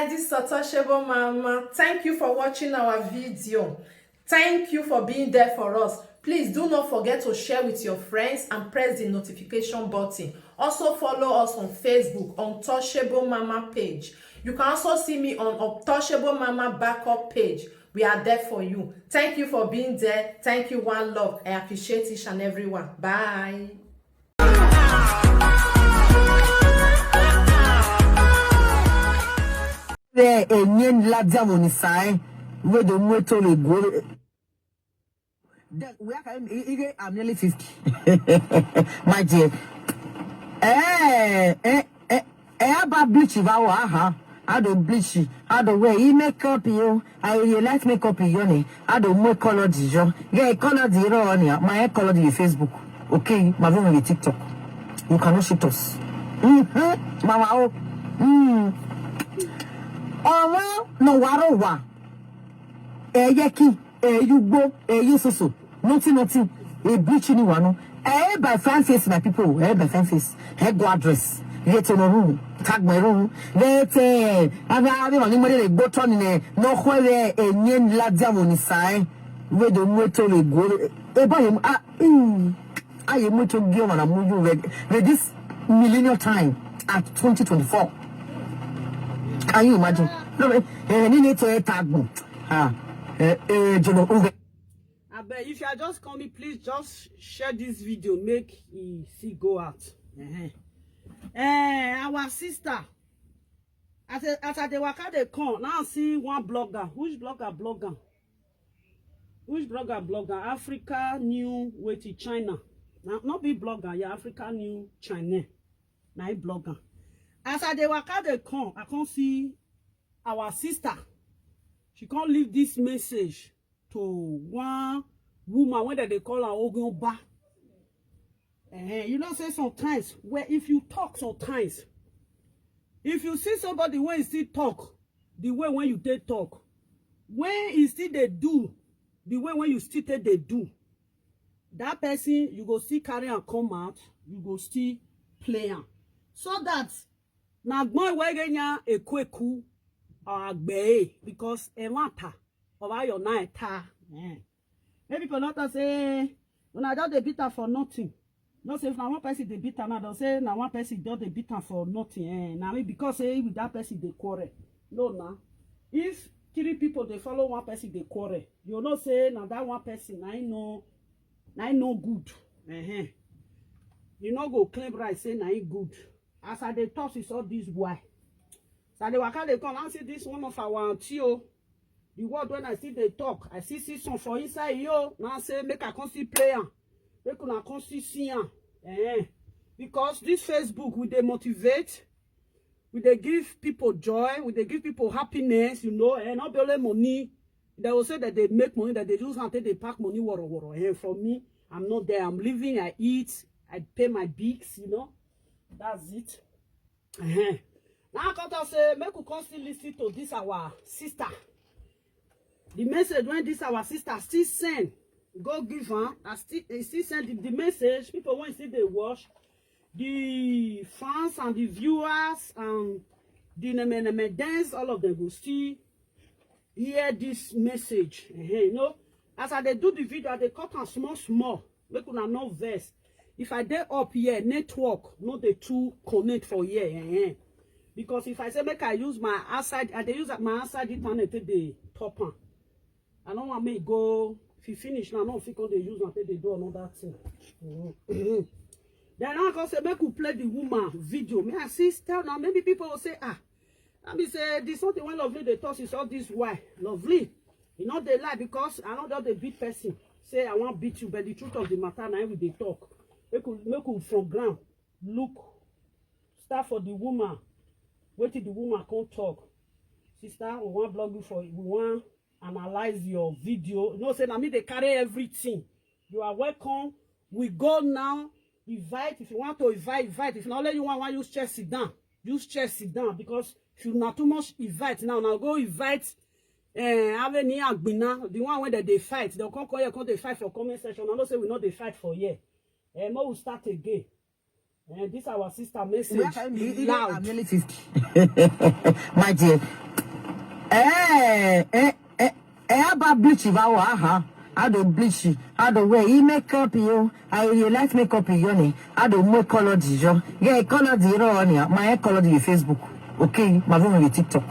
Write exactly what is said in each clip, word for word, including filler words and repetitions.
This is Untouchable Mama. Thank you for watching our video. Thank you for being there for us. Please do not forget to share with your friends and press the notification button. Also follow us on Facebook, Untouchable Mama page. You can also see me on Untouchable Mama backup page. We are there for you. Thank you for being there. Thank you, one love. I appreciate each and every one. Bye. There, a name Ladia Monisai, where the motor will go. That we are, I'm, I- I- I'm nearly fifty. My dear. Eh, eh, eh, eh, about bleach, if I were, aha. I don't bleach. I don't wear e makeup, you. I you like makeup, you know. I don't wear color, you. Yeah, color, you know, on here. My color, you Facebook. Okay, my phone with TikTok. You cannot shoot us. Mm-hmm. Mama, oh. Mm. Oh, well, no, what, oh, what? Eh, yeki, eh, you go, eh, you so so. Nothing, nothing. Eh, bleach anyone, no. Eh, by fine face, my people. Eh, by fine face. Eh, go address. Get to no room. Tag my room. Get, eh, I'm having on the money, they go turn in, eh, no, where, eh, name, Ladia Monisai. Where the motor will go. Eh, by him, ah, mm. I am going to give on a movie with, with this millennial time at twenty twenty-four. Can you imagine? No, eh, eh, you need to tag me. Ah, eh, eh, you know, okay. Abeg, if you are just coming, please just share this video, make e see go out. Uh-huh. Eh, our sister, as I, as I dey waka dey come, now I see one blogger. Which blogger? Blogger. Which blogger? Blogger. Africa New Wetin China. Now, not be blogger, yeah, Africa New China. Na him blogger. As I dey waka dey come, I come see our sister. She come leave this message to one woman wey dem dey call her Ogunba. Eh, you know say sometimes, where if you talk sometimes, if you see somebody wey still talk the way when you dey talk, when he still dey do the way when you still take dey do, that person, you go still carry am come out, you go still play am. So that na gbon wege nya ekweku or agbee, because e matter. Oba your na eta. Eh. Maybe people not say, when I just dey beat am for nothing. No say if na one person dey beat am now, they'll say na one person just dey beat am for nothing. Eh, na me because say with that person dey quarrel. No, na. If three people dey follow one person dey quarrel, you know say na that one person, na him no, na him no good. Uh-huh. You no go claim right say na him good. As I dey talk, it's all this why. So I dey waka dey come, I see this one of our auntie o. The word when I see dey talk, I see see some for inside yo. Now I say make I come see play am. Make una come see see am. Eh. Because this Facebook, we dey motivate, we dey give people joy, we dey give people happiness, you know, and not be only money. They will say that they make money, that they use and take they pack money, woro woro. And for me, I'm not there. I'm living, I eat, I pay my bills, you know. That's it. Uh-huh. Now I come talk say, make we come still listen to this our sister. The message when this our sister still send, go give her. I still, he still send the, the message. People when still they watch, the fans and the viewers and the name name dance, all of them go still hear this message. Uh-huh. You know, as I dey do the video, I dey cut am small small. Make una no vex. If I dey up here, network no dey too connect for here. Uh-huh. Because if I say make I use my outside, I dey use my outside internet take dey top am. I no want make e go, if e finish now, no fit come dey use am take dey do another thing. Mhm. Then I come say make we play the woman video. Me I see tell now, maybe people will say, ah, I be say this something when Lovely dey talk is all this why. Lovely, you know they lie because I no just dey beat person. Say I wan beat you, but the truth of the matter na we dey talk. Make we, make we from ground look, start for the woman. Wetin the woman come talk. Sister, we wan blog you for, we wan analyze your video. You know say na me dey carry everything. You are welcome. We go now. Invite, if you want to invite, invite. If na only you want, want use chair sit down, use chair sit down, because if you na too much invite now, now go invite, eh, Aveni Agbina, the one wey dem dey fight. They'll come call you, come dey fight for comment section. I know say we no dey fight for here. Eh, make we start again. And this our sister message. Loud. My dear. Eh, eh, eh, eh, about bleach, if I were her, I don't bleach, I don't wear, he make up you, I realize make up you, I don't make color, yeah, color the on here, my color the Facebook, okay, my phone with TikTok,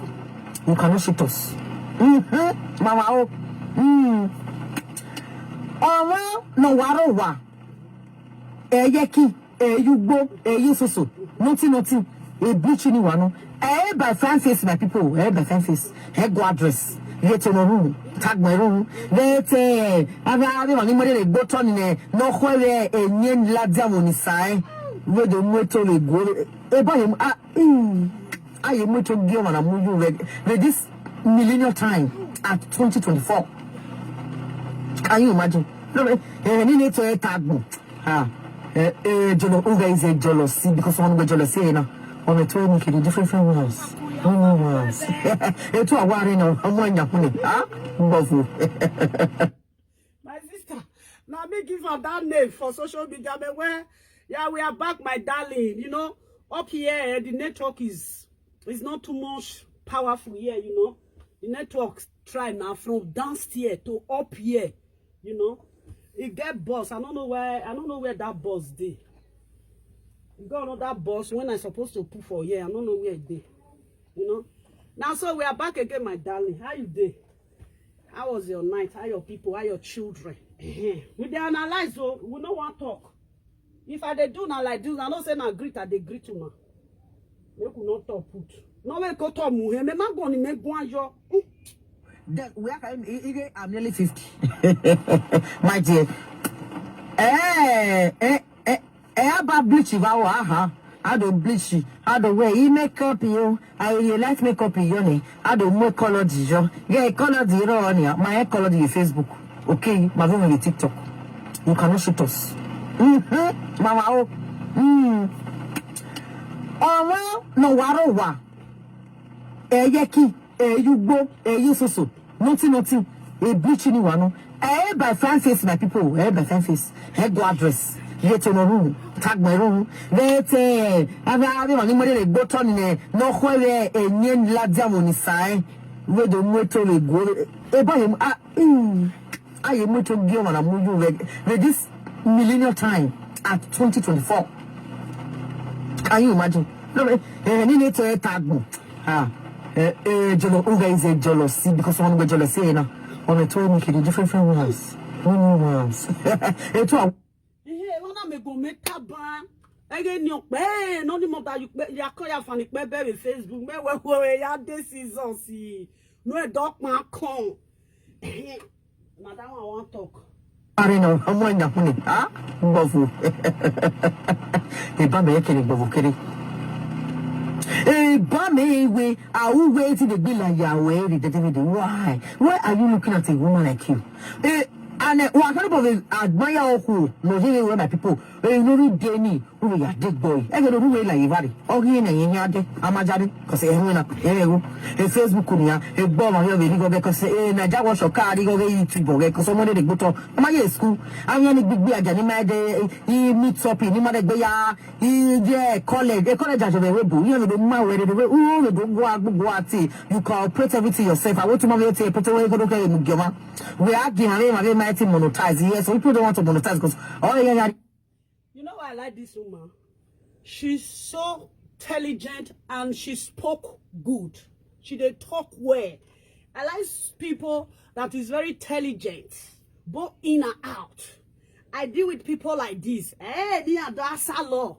you cannot shoot us. Mm-hmm. Mama, oh, mm. Oh, well, no, what, oh, what? Eyeki, eyugbo, eyisusu, nothing, nothing. A bleach in one. Eh, by Francis, my people, eh, by Francis. Eh, go address. Yet no room. Tag my room. Let eh, I've had him and him go turn in eh, no where a name Ladia Monisa. Where the motor will go. Eh, by him, ah, mm. I am going to give on a movie with this millennial time at twenty twenty-four. Can you imagine? No, eh, eh, ni ne to e tagbo. Ah, eh, eh, jolo, who is a jealousy? Because one of the jealousy, you know, on the toy make it different from us. No, no, us. Eh, to a worry, no, I'm one yapuni. Ah, bofu. My sister, now me give her that name for social media. Me where, yeah, we are back, my darling. You know, up here, eh, the network is is not too much powerful here. You know, the network try now from downstairs to up here. You know, it get bus. I don't know where I don't know where that bus dey. You got another bus when I supposed to put for here. I don't know where it dey. You know. Now so we are back again, my darling. How you dey? How was your night? How your people? How your children? We dey analyze, so we no wan talk. If I dey do na like this, I know say na greet I dey greet una. Make we no talk put. No make go talk muhe. Me ma go ni me go ayo. Then we are, I'm nearly fifty. My dear. Eh, eh, eh, eh, about bleach, if I were her, I don't bleach, I don't wear, he make up you, I realize make up you, I don't make color the job. Yeah, color the on here, my color the Facebook. Okay, my phone with TikTok. You cannot shoot us. Mm-hmm. Mama, oh. Mm. Oh, well, no, what, oh, what? Eyeki, eyugbo, eyisusu, nothing, nothing. A bleach in one. Eh, by Francis, my people. Eh, by Francis. Eh, go address. Yet no room. Tag my room. Let eh, I've had him and him go turn in eh, no where a name Ladia Monisa. Where the motor will go. Eh, by him, ah, mm. I am going to give on a movie with, with this millennial time at twenty twenty-four. Can you imagine? No, eh, eh, ni ne to e tagbo. Ah, eh, eh, jolo, who is a jealousy? Because one of the jealousy, you know, on the toy make it different from us. Who knew us? Eh, to a Ihe wana me go me taba. Ege ni ope no ni mo da you pe ya ko ya fani pe be Facebook me we we ya de season si. No e dog man kon. Na that one I wan talk. Are no, I'm one yapuni. Ah, bovu. Eba me kere bovu kere. Eba me we, I will wait till the be like Yahweh. Why? Why are you looking at a woman like you? Eh, and uh, what kind of admire oku? No, you know my people. Eh, you know, Danny. Who ya dig boy? Ege no who la ivari. Ogi na yin ya de. Amajari. Cause eh na. Eh go. Eh Facebook ni ya. Eh bo ma yo be ni go be cause eh na ja wo shoka ri go be YouTube go cause mo de gboto. Ama ye school. Am ya ni gbigbi aja ni ma de. I meet up ni ma de gbe ya. I je college. Eh college ajo be we bu. You know the ma we de we. Who we do go agbo ati. You can operate everything yourself. I want to ma we te put away go do ke mu gioma. We are giving away my mighty monetize. Yes, so people don't want to monetize cause oh yeah yeah. You know why I like this woman? She's so intelligent and she spoke good. She dey talk well. I like people that is very intelligent, both in and out. I deal with people like this. Hey, me and Dasa law.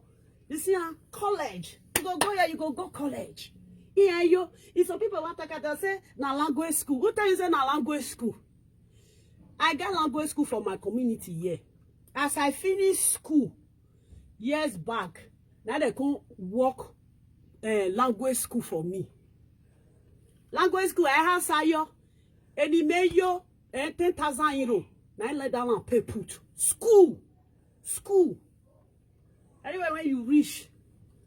You see, uh, college. You go go here, you go go college. Yeah, you. If some people want to talk, they say na language school. Who tell you say na language school? I got language school for my community here. As I finish school years back, now they come work uh, language school for me. Language school, I have Sayo, Enimeyo, and ten thousand euro. Now I let that one pay put. School, school. Anyway, when you reach,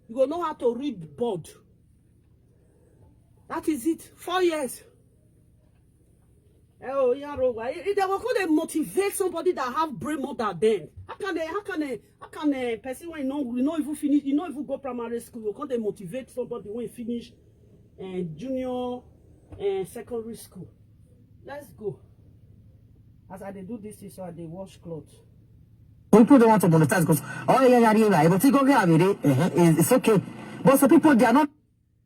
you go know how to read the board. That is it. Four years. Eh, oh, yeah, Rowa. If they were going to motivate somebody that have brain more than them, How can they, how can they, how can a person when you know, you know if you finish, you know if you go primary school, you can't motivate somebody when you finish and junior and secondary school. Let's go. As I dey do this thing, so I dey wash cloth. Some people don't want to monetize because, oh yeah, yeah, yeah, yeah, but you go get it, eh, it's okay. But some people, they are not.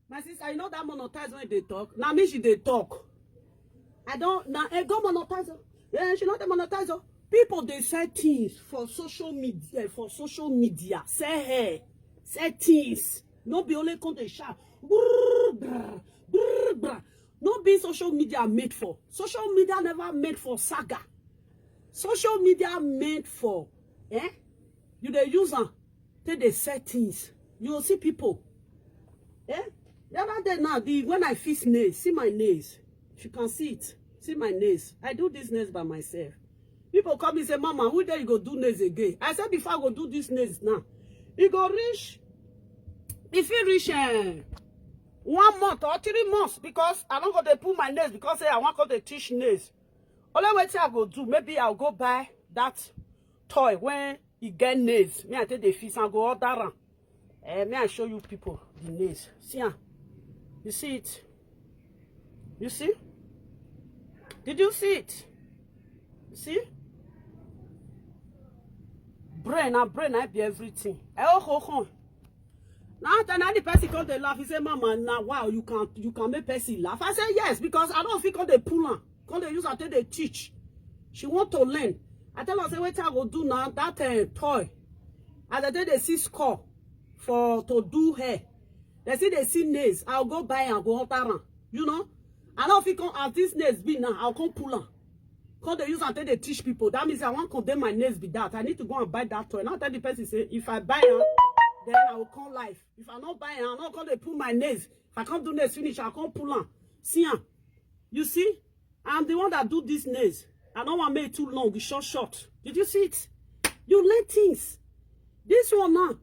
My sister, you know that monetize when they talk. Now me she dey talk. I don't now. Eh, go monetize. Oh. Yeah, she not the monetize. Oh. People they sell things for social media. For social media, sell hair, sell things. No be only come dey shout. Brr, brr, brr, brr. No be social media made for. Social media never made for saga. Social media made for, eh? You dey use am take dey sell things. You go see people. Eh? The other day now, the when I fix nails, see my nails. If you can see it, see my nails. I do this nails by myself. People come and say, "Mama, who there you go do nails again?" I said, "Before I go do this nails now, e go reach, if it reach uh, one month or three months, because I don't go dey pull my nails because say I want go dey teach nails. Only wetin I go do, maybe I'll go buy that toy when e get nails. Me I take the fix and go order am. Eh, may I show you people the nails? See am. You see it? You see? Did you see it? You see? Brain, na brain, I be everything. Eh, oh, oh, oh. Now, then any person come dey laugh, he say, "Mama, now wow, you can you can make person laugh." I say, "Yes, because I don't feel come dey pull am. Come dey use am take dey teach." She want to learn. I tell her, say, "Wetin I go do now? That uh, toy." As I take dey see score for to do hair. They see they see nails. I'll go buy and go order am. You know? I don't feel come as this nails be now. I'll come pull am. Come dey use am take dey teach people. That means I want condemn my nails be that. I need to go and buy that toy. Now tell the person say, if I buy am, then I will come life. If I not buy am, I not come dey pull my nails. If I can't do nails finish, I can't pull am. See am. You see? I'm the one that do these nails. I don't want make it too long, it's short, short. Did you see it? You learn things. This one now,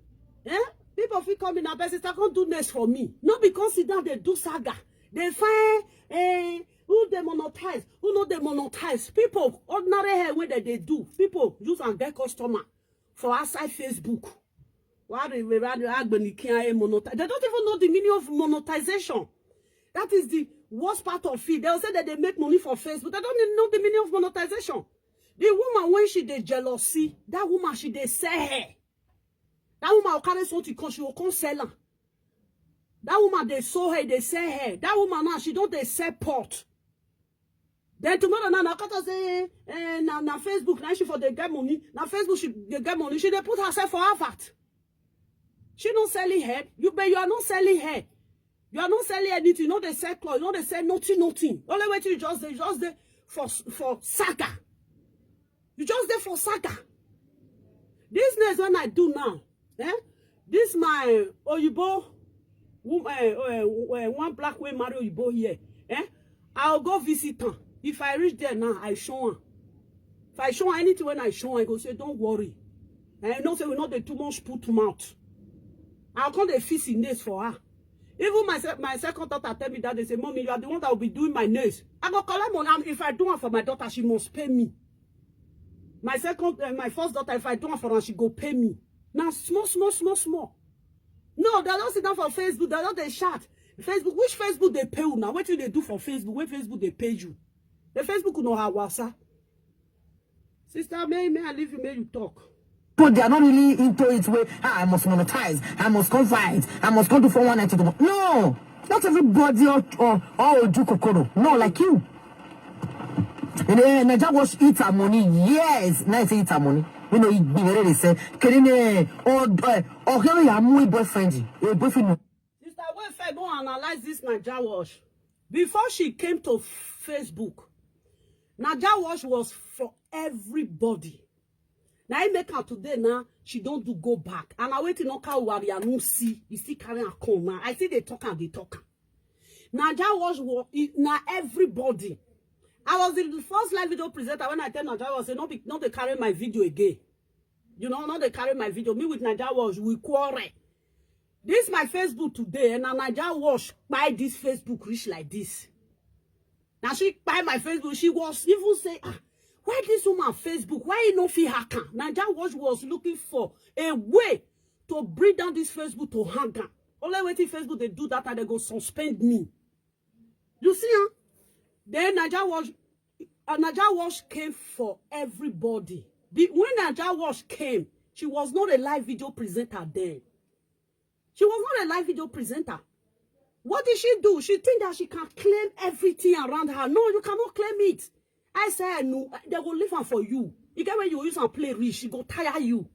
eh? People fit come in and person say, "Come do nails for me." No, because sit down, they do saga. They find eh, who they monetize, who no they monetize. People, ordinary hair wey dem dey do. People use and get customer for outside Facebook. Why they, they, they, they monetize? They don't even know the meaning of monetization. That is the worst part of it. They'll say that they make money for Facebook. They don't even know the meaning of monetization. The woman, when she dey jealousy, that woman, she dey sell hair. That woman will carry something 'cause she will come sell am. That woman, they sew hair, they sell hair. That woman now, she don't they sell pot. Then tomorrow now, na come talk say, eh, na, na Facebook, na she for dey get money. Na Facebook, she dey get money. She dey put herself for advert. She not selling hair. You, but you are not selling hair. You are not selling anything. You know they sell clothes. You know they sell nothing, nothing. Only way you just, they just there for, for saga. You just there for saga. This next one I do now, eh? This my Oyibo, wo-, eh, eh, eh, one black way marry Oyibo here, eh? I'll go visit her. If I reach there now, I show her. If I show her anything, when I show her, I go say, "Don't worry." And I know say we not the too much put mouth. I'll come the fix in nails for her. Even my se-, my second daughter tell me that they say, "Mommy, you are the one that will be doing my nails." I go collect money. And if I do one for my daughter, she must pay me. My second, uh, my first daughter, if I do one for her, she go pay me. Now small, small, small, small. No, they don't sit down for Facebook. They don't they chat. Facebook, which Facebook they pay you now? What do they do for Facebook? Where Facebook they pay you? The Facebook know how wasa. Sister, may, may I leave you, may you talk. But they are not really into it where, "Ah, I must monetize, I must come fight, I must come do four one nine to the mo-" No, not everybody or, or, or do kokoro. No, like you. And then Naija Wash eat her money. Yes, nice eat her money. You know, you be very they say, "Can you, or, or, or here you are, my boyfriend, your boyfriend." Sister, wait first, go analyze this Naija Wash. Before she came to Facebook, Naija Wash was for everybody. Now I make her today now, she don't do go back. And I wait in Oka Wari and no see, you still carry her come now. I see they talk and they talk. Naija Wash was, it, now everybody. I was the first live video presenter when I tell Naija Wash, say, "No, be, no, they carry my video again." You know, no, they carry my video. Me with Naija Wash, we quarrel. This my Facebook today, and Naija Wash buy this Facebook reach like this. Now she buy my Facebook. She was even say, "Ah, Why this woman Facebook? Why he no fit hack am? Naija Watch was looking for a way to bring down this Facebook to hang am. Only wetin Facebook dey do that time, they go suspend me. You see, huh? Then Naija Watch, uh, Naija Watch came for everybody. The, when Naija Watch came, she was not a live video presenter then. She was not a live video presenter. What did she do? She think that she can claim everything around her. No, you cannot claim it. I said, "No, they will leave her for you." You get when you use and play rich, she go tire you.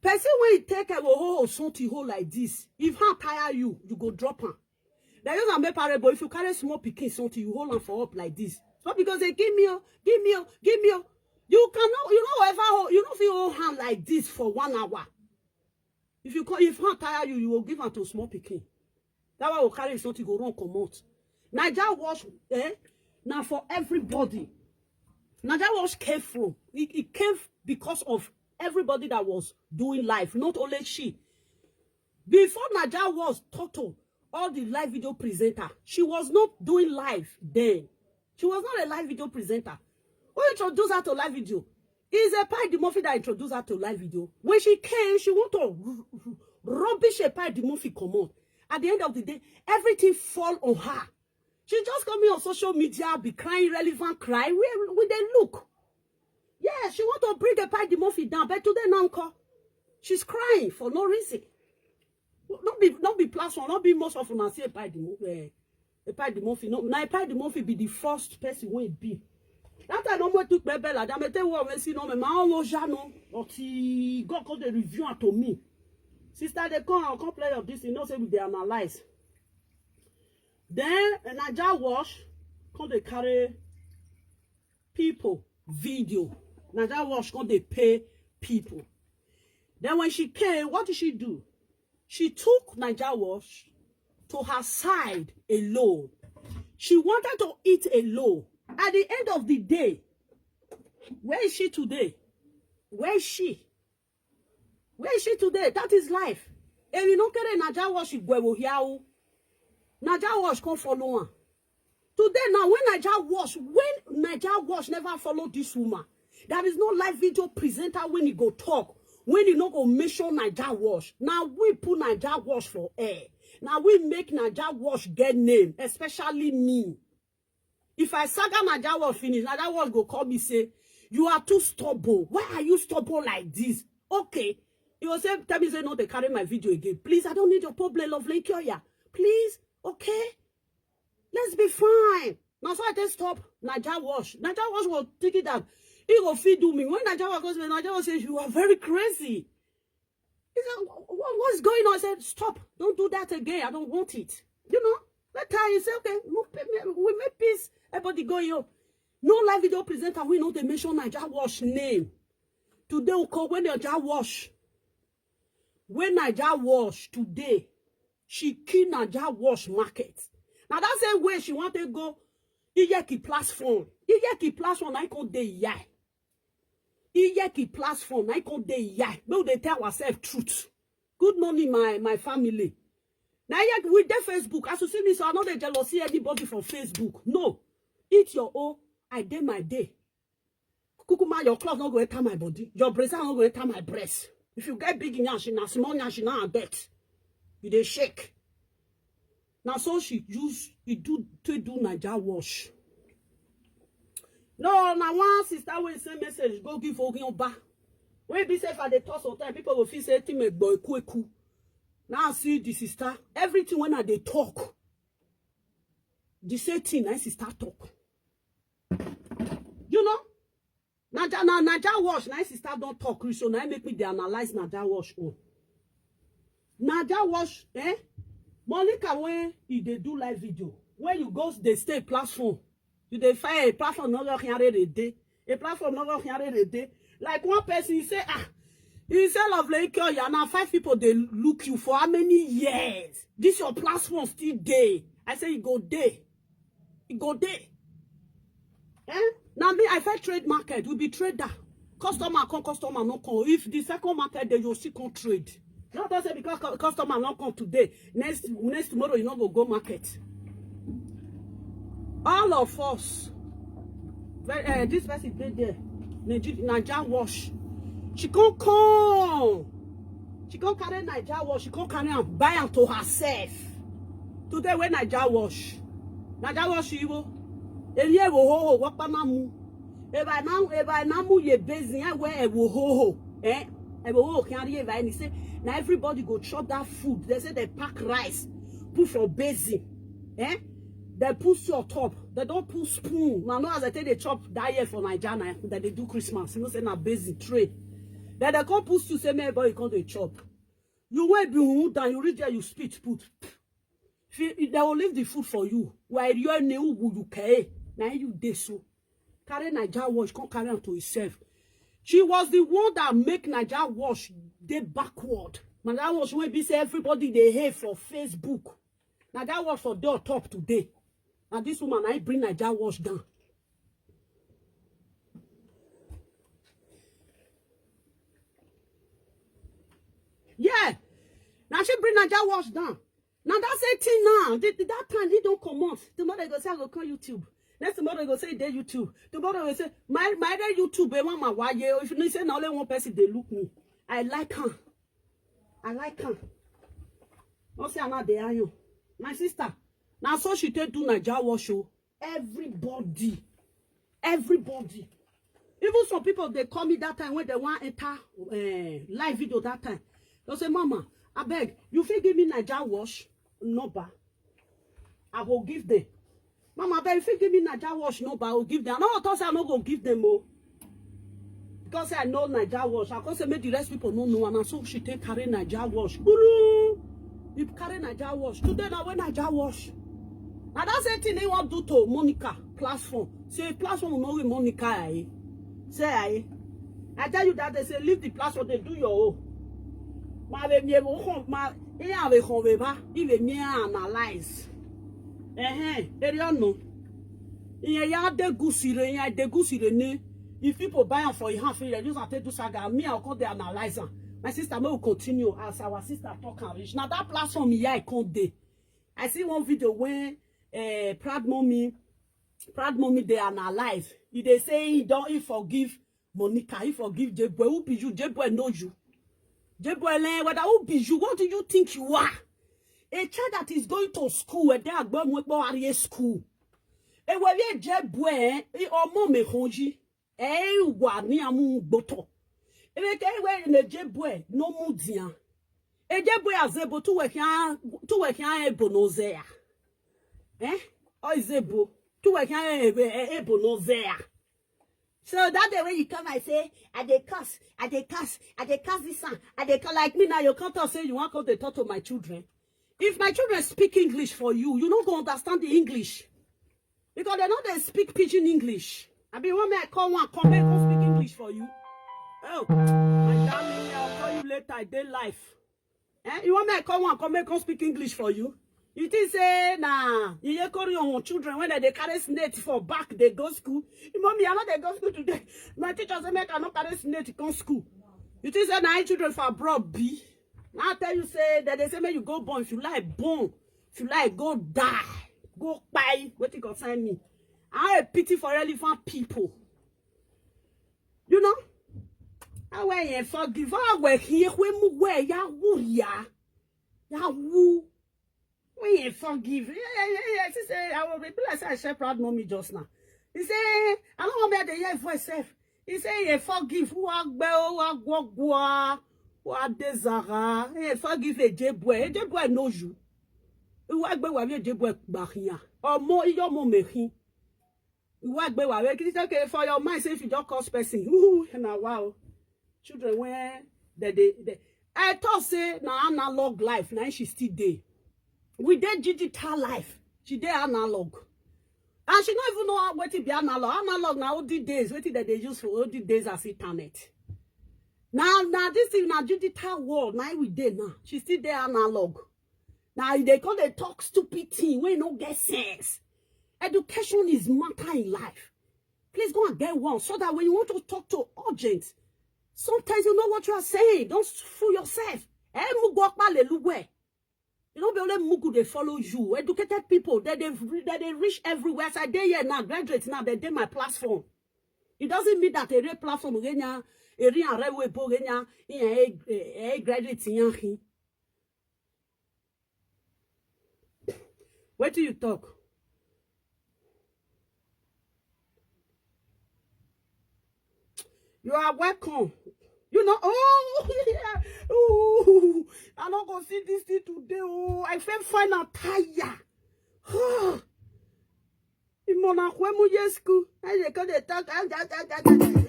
Person when you take a whole something whole like this, if her tire you, you go drop her. They use and make parable. If you carry small pikin something, you hold am for up like this. Not because they give me, oh, give me, oh, give me, oh. You cannot, you know, ever hold, you know, if you hold hand like this for one hour. If you call, if hand tire you, you will give am to small pikin. That one will carry something go run comot. Naija Watch, eh? Now for everybody. Naija Watch came from. It, it came because of everybody that was doing live, not only she. Before Naija Watch, Toto, all the live video presenter, she was not doing live then. She was not a live video presenter. Who introduced her to live video? Is Epa Edimofin that introduced her to live video. When she came, she want to r- r- rubbish Epa Edimofin comot. At the end of the day, everything fall on her. She just coming on social media, be crying relevant cry. Where we they look? Yeah, she want to bring Epa Edimofin down, but today now, nko, she's crying for no reason. Not be, not be platform, not be most of una see Epa Edimo-, eh, Epa Edimofin. No, na Epa Edimofin be the first person wey be. That time no more took Bebe like that. Me tell you what, see no, me my own was no. But he God come dey review am to me. Sister, they come and come play of this. You know, say we dey analyze. Then Naija Watch come dey carry people video. Naija Watch come dey pay people. Then when she came, what did she do? She took Naija Watch to her side alone. She wanted to eat alone. At the end of the day, where is she today? Where is she? Where is she today? That is life. And you know, carry Naija Watch, Igwewo Hiao. Naija Watch come follow her. Today now, when Naija Watch, when Naija Watch never follow this woman, there is no live video presenter when he go talk, when he no go mention Naija Watch. Now we put Naija Watch for air. Now we make Naija Watch get name, especially me. If I saga Naija Watch finish, Naija Watch go call me say, "You are too stubborn. Why are you stubborn like this?" Okay. He will say, tell me say, "No, they carry my video again. Please, I don't need your problem, Lovely Kyoya. Please, okay? Let's be fine." Now so I just stop Naija Watch. Naija Watch will take it down. He go feed do me. When Naija Watch goes, Naija Watch says, "You are very crazy." He said, "Wha- wha- what's going on?" I said, "Stop. Don't do that again. I don't want it." You know? That time he said, "Okay, we make, we make peace. Everybody go yo." No live video presenter, we know they mention Naija Watch name. Today we call when Naija Watch. When Naija Watch today, she kill Naija Watch market. Now that same way she want to go Iyeki platform. Iyeki platform, I call dey yai. Iyeki platform, I call dey yai. Make they tell ourselves truth. Good morning, my, my family. Now Iyeki, we dey Facebook. As you see me, so I know they jealousy anybody from Facebook. No. Eat your own. I dey my day. Kukuma, your cloth no go enter my body. Your bracer no go enter my breast. If you get big nyash, na small nyash, na dirt. You dey shake. Now so she use, he do, to do Naija Watch. No, now one sister will send message, go give Ogi Oba. When be say if I dey talk sometimes, people will feel say, "Team boy, quick, cool." Now see the sister, everything when I dey talk, the same thing, I sister talk. You know? Naija, na Naija Watch, na sister don't talk, so now make me dey analyze Naija Watch. Oh. Naija Watch, eh? Monica, when he dey do live video, when you go the state platform, you dey find a platform, no go carry the day. A platform, no go carry the day. Like one person, he say, ah, he say, "Lovely Kyoya, now five people, they look you for how many years? This your platform still day." I say, "You go day. You go day." Eh? Now me, I feel trade market. We be trader. Customer come, customer no come. If the second market, they you see come trade. Not to say because cu- customer no come today. Next, next tomorrow, you no go go market. All of us, Very, uh, this person dey there. Naija wash. She can't come. She can't carry Naija wash. She can't carry am, buy am to herself. Today when Naija wash, Naija wash you. Elie wo ho ho wakpanamu. Eba na eba na mu ye basin ya we e wo ho ho. Eh? E wo ho ho can eba ni say na everybody go chop that food. They say they pack rice, put for basin. Eh? They put soup on top. They don't put spoon. Now, no, as I tell they chop that year for Naija, na that they do Christmas. You know, say na basin tray. Then they come put soup, say, "May boy, you come to chop." You won't be who down. You reach there, you spit, put. If you, they will leave the food for you. While you are new, you pay. Now you dey so. Carry Naija wash, come carry am to himself. She was the one that make Naija wash dey backward. Naija wash wey be say everybody dey hate for Facebook. Naija wash for door top today. Na this woman na bring Naija wash down. Yeah. Now she bring Naija wash down. Now that's eighteen now. Th- th- that time he don't come off. Tomorrow they go say I go call YouTube. Next tomorrow they go say they YouTube. Tomorrow they say my my day YouTube. Eh, mama, why you? If you say na only one person they look me. I like her. I like her. Don't say I'm not there. You, my sister. Now so she take do Naija wash show. Everybody, everybody. Even some people they call me that time when they want enter uh, live video that time. They say, "Mama, I beg, you fit give me Naija wash number? I will give them." "Mama, I beg, you fit give me Naija wash number? I will give them." I no talk say I no go give them more. Because say I know Naija wash. I come say make the rest people no know. And so she take carry Naija wash. Guru, you carry Naija wash. Today now when Naija wash. Now that's the thing they want do to Monica platform. Say platform no with Monica. Eh? Say I. I tell you that they say leave the platform. They do your own. Ma be mi ewo kon ma. Iya be kon be ba. Ibe mi analyze. Eh eh. Eri ono. Iye ya de gusire, iye de gusire ni. If people buy am for your hand, feel use am take do saga. Me, I come dey analyze am. My sister, may we continue as our sister talk and reach. Now that platform here, I come dey. I see one video when uh, proud mommy, proud mommy dey analyze. He dey say he don't he forgive Monica, he forgive Jeboy. Who be you? Jeboy know you. Jeboy, eh, whether who be you? What do you think you are? A child that is going to school, a day ago, mo gbọ́ ariye school. Ewe ye Jeboy, eh, ọmọ mi honji. Eh, wa ni amu gboto. Ewe ke ewe ne Jeboy, no mu dia. E Jeboy azebo tu we kan, tu we kan ebo no zea. Eh? O izebo, tu we kan ebo no zea. So that day when you come, I say, "I dey curse, I dey curse, I dey curse this one, I dey curse." Like me now, you can't talk say you want come to talk to my children. If my children speak English for you, you no go understand the English. Because they know they speak pidgin English. I be one man call one, come and come speak English for you. Oh, my darling, I'll call you later. I dey life. Eh? You want me to call one, come and come speak English for you? You think say nah, you hear Korean children when they carry snake for back, they go school. You mommy, I know they go school today. My teacher say make I not carry snake to come school. You think say nah, children for abroad be? I tell you say that they say make you go born. If you like born, if you like go die, go buy. What you concern me? I have pity for elephant people. You know? I will forgive. I will here when mu where ya wu ya ya wu. We ain't forgive. Yeah, yeah, yeah, yeah. She say, I will be like say I share proud mommy just now. He say, I don't want me to hear voice self. He say, he forgive. Who agbe o, who agwogwa, who adezara. He forgive a J boy. A J boy knows you. Who agbe wa a J boy bahia. Or more, your mom me him. Who agbe wa. It's okay for your mind. Say if you just cause person. Ooh, now wow. Children where that they, they I thought say na analog life, now she still dey. We dey digital life, she dey analog. And she no even know how wetin be analog. Analog na olden days, wetin dem dey use for olden days as internet. Now, now this thing na digital world, now we dey now. She still dey analog. Now they call they talk stupid thing wey no get sense. Education is matter in life. Please go and get one so that when you want to talk to urgent, sometimes you know what you are saying. Don't fool yourself. Eh, mu gbo pa le lugbe. You know, be only mugu they follow you. Educated people, they they they, they reach everywhere. As I dey here now, graduate now, they dey my platform. It doesn't mean that a real platform again, a real railway boat again, a graduate. What do you talk? You are welcome. You know, oh, yeah. Ooh, I no go see this thing today. Oh, I feel fine and tired. Imona kwemu yesku. I dey come dey talk.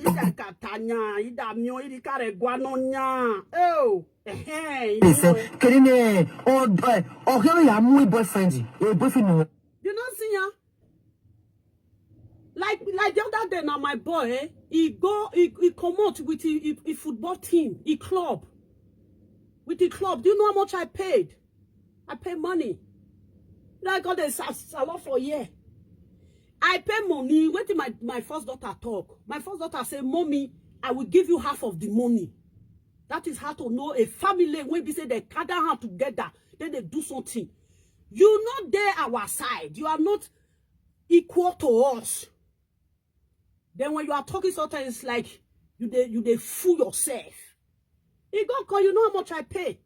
Ida katanya, ida mio, ida kare guanonya. Oh, eh, eh. He said, "Kerine, oh, oh, oh, here we are, my boyfriend. Your boyfriend." You know, see ya. Like like the other day now, my boy, eh, he go, he, he come out with a, a, a football team, a club. With a club, do you know how much I paid? I pay money. Like all the salon for a year. I pay money. When my, my first daughter talk, my first daughter say, "Mommy, I will give you half of the money." That is how to know a family when we say they gather hand together, then they do something. You not there our side. You are not equal to us. Then when you are talking sometimes, it's like you they you they fool yourself. He go call, you know how much I pay?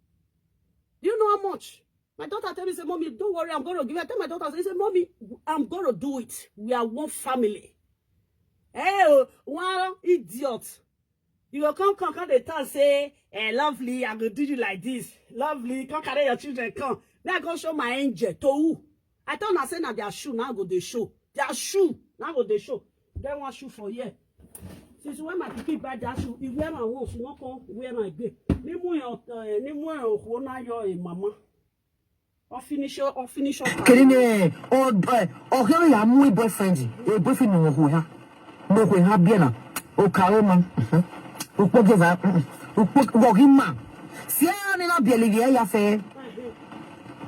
Do you know how much? My daughter tell me, say, "Mommy, don't worry, I'm gonna give it." I tell my daughter, say, "Mommy, I'm gonna do it. We are one family." Hey, oh, one idiot. You go come, come, come, they tell say, "Eh, Lovely, I go do you like this. Lovely, come carry your children, come. Now I go show my angel." To who? I told her, say, "Now their shoe, now go they show. Their shoe, now go they show." Get one shoe for here. Since when my pikin buy that shoe, he wear my one, she not come wear my gbe. Ni mu your, eh, ni mu your, who na your, eh, mama. Or finish your, or finish your. Kerine, oh, oh, oh, here we are, my boyfriend. A boyfriend no who ha. No who ha biena. O karoma. Ukpo give her. Ukpo wogima. Si ani na bieli ya fe.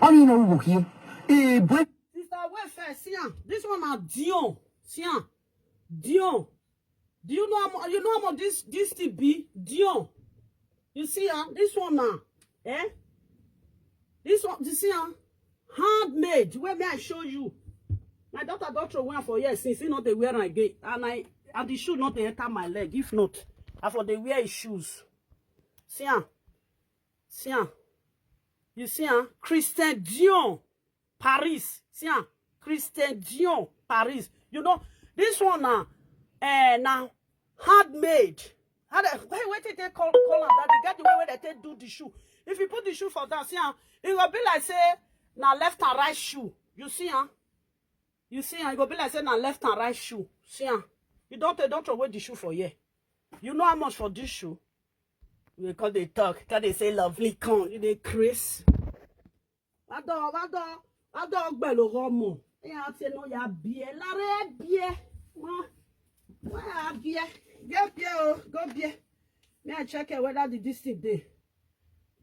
Oni no wo here. A boy. Sister, wait first. See am. This one na Dion. See am. Dion. Do you know how much, you know how much this, this thing be? Dion. You see, huh? This one now. Eh? This one, you see, huh? Handmade. Where may I show you? My daughter don't throw one for years since he not they wear again. And I, and the shoe not they enter my leg. If not, I for they wear his shoes. See, huh? See, huh? You see, huh? Christian Dion. Paris. See, ah, Christian Dior, Paris. You know, this one now, eh, now handmade. How they, wait, wait, they call, call am that they get the way where they take do the shoe. If you put the shoe for that, see, ah, it will be like say now left and right shoe. You see, ah, you see, ah, it will be like say now left and right shoe. See, ah, you don't, don't throw away the shoe for here. You know how much for this shoe? We call they talk, can they say lovely con, you they craze. Wado, wado, wado gbelo homo. E a te no ya bie, la re bie. Ma, ma ya bie. Go bie, oh, go bie. May I check it whether the this thing dey.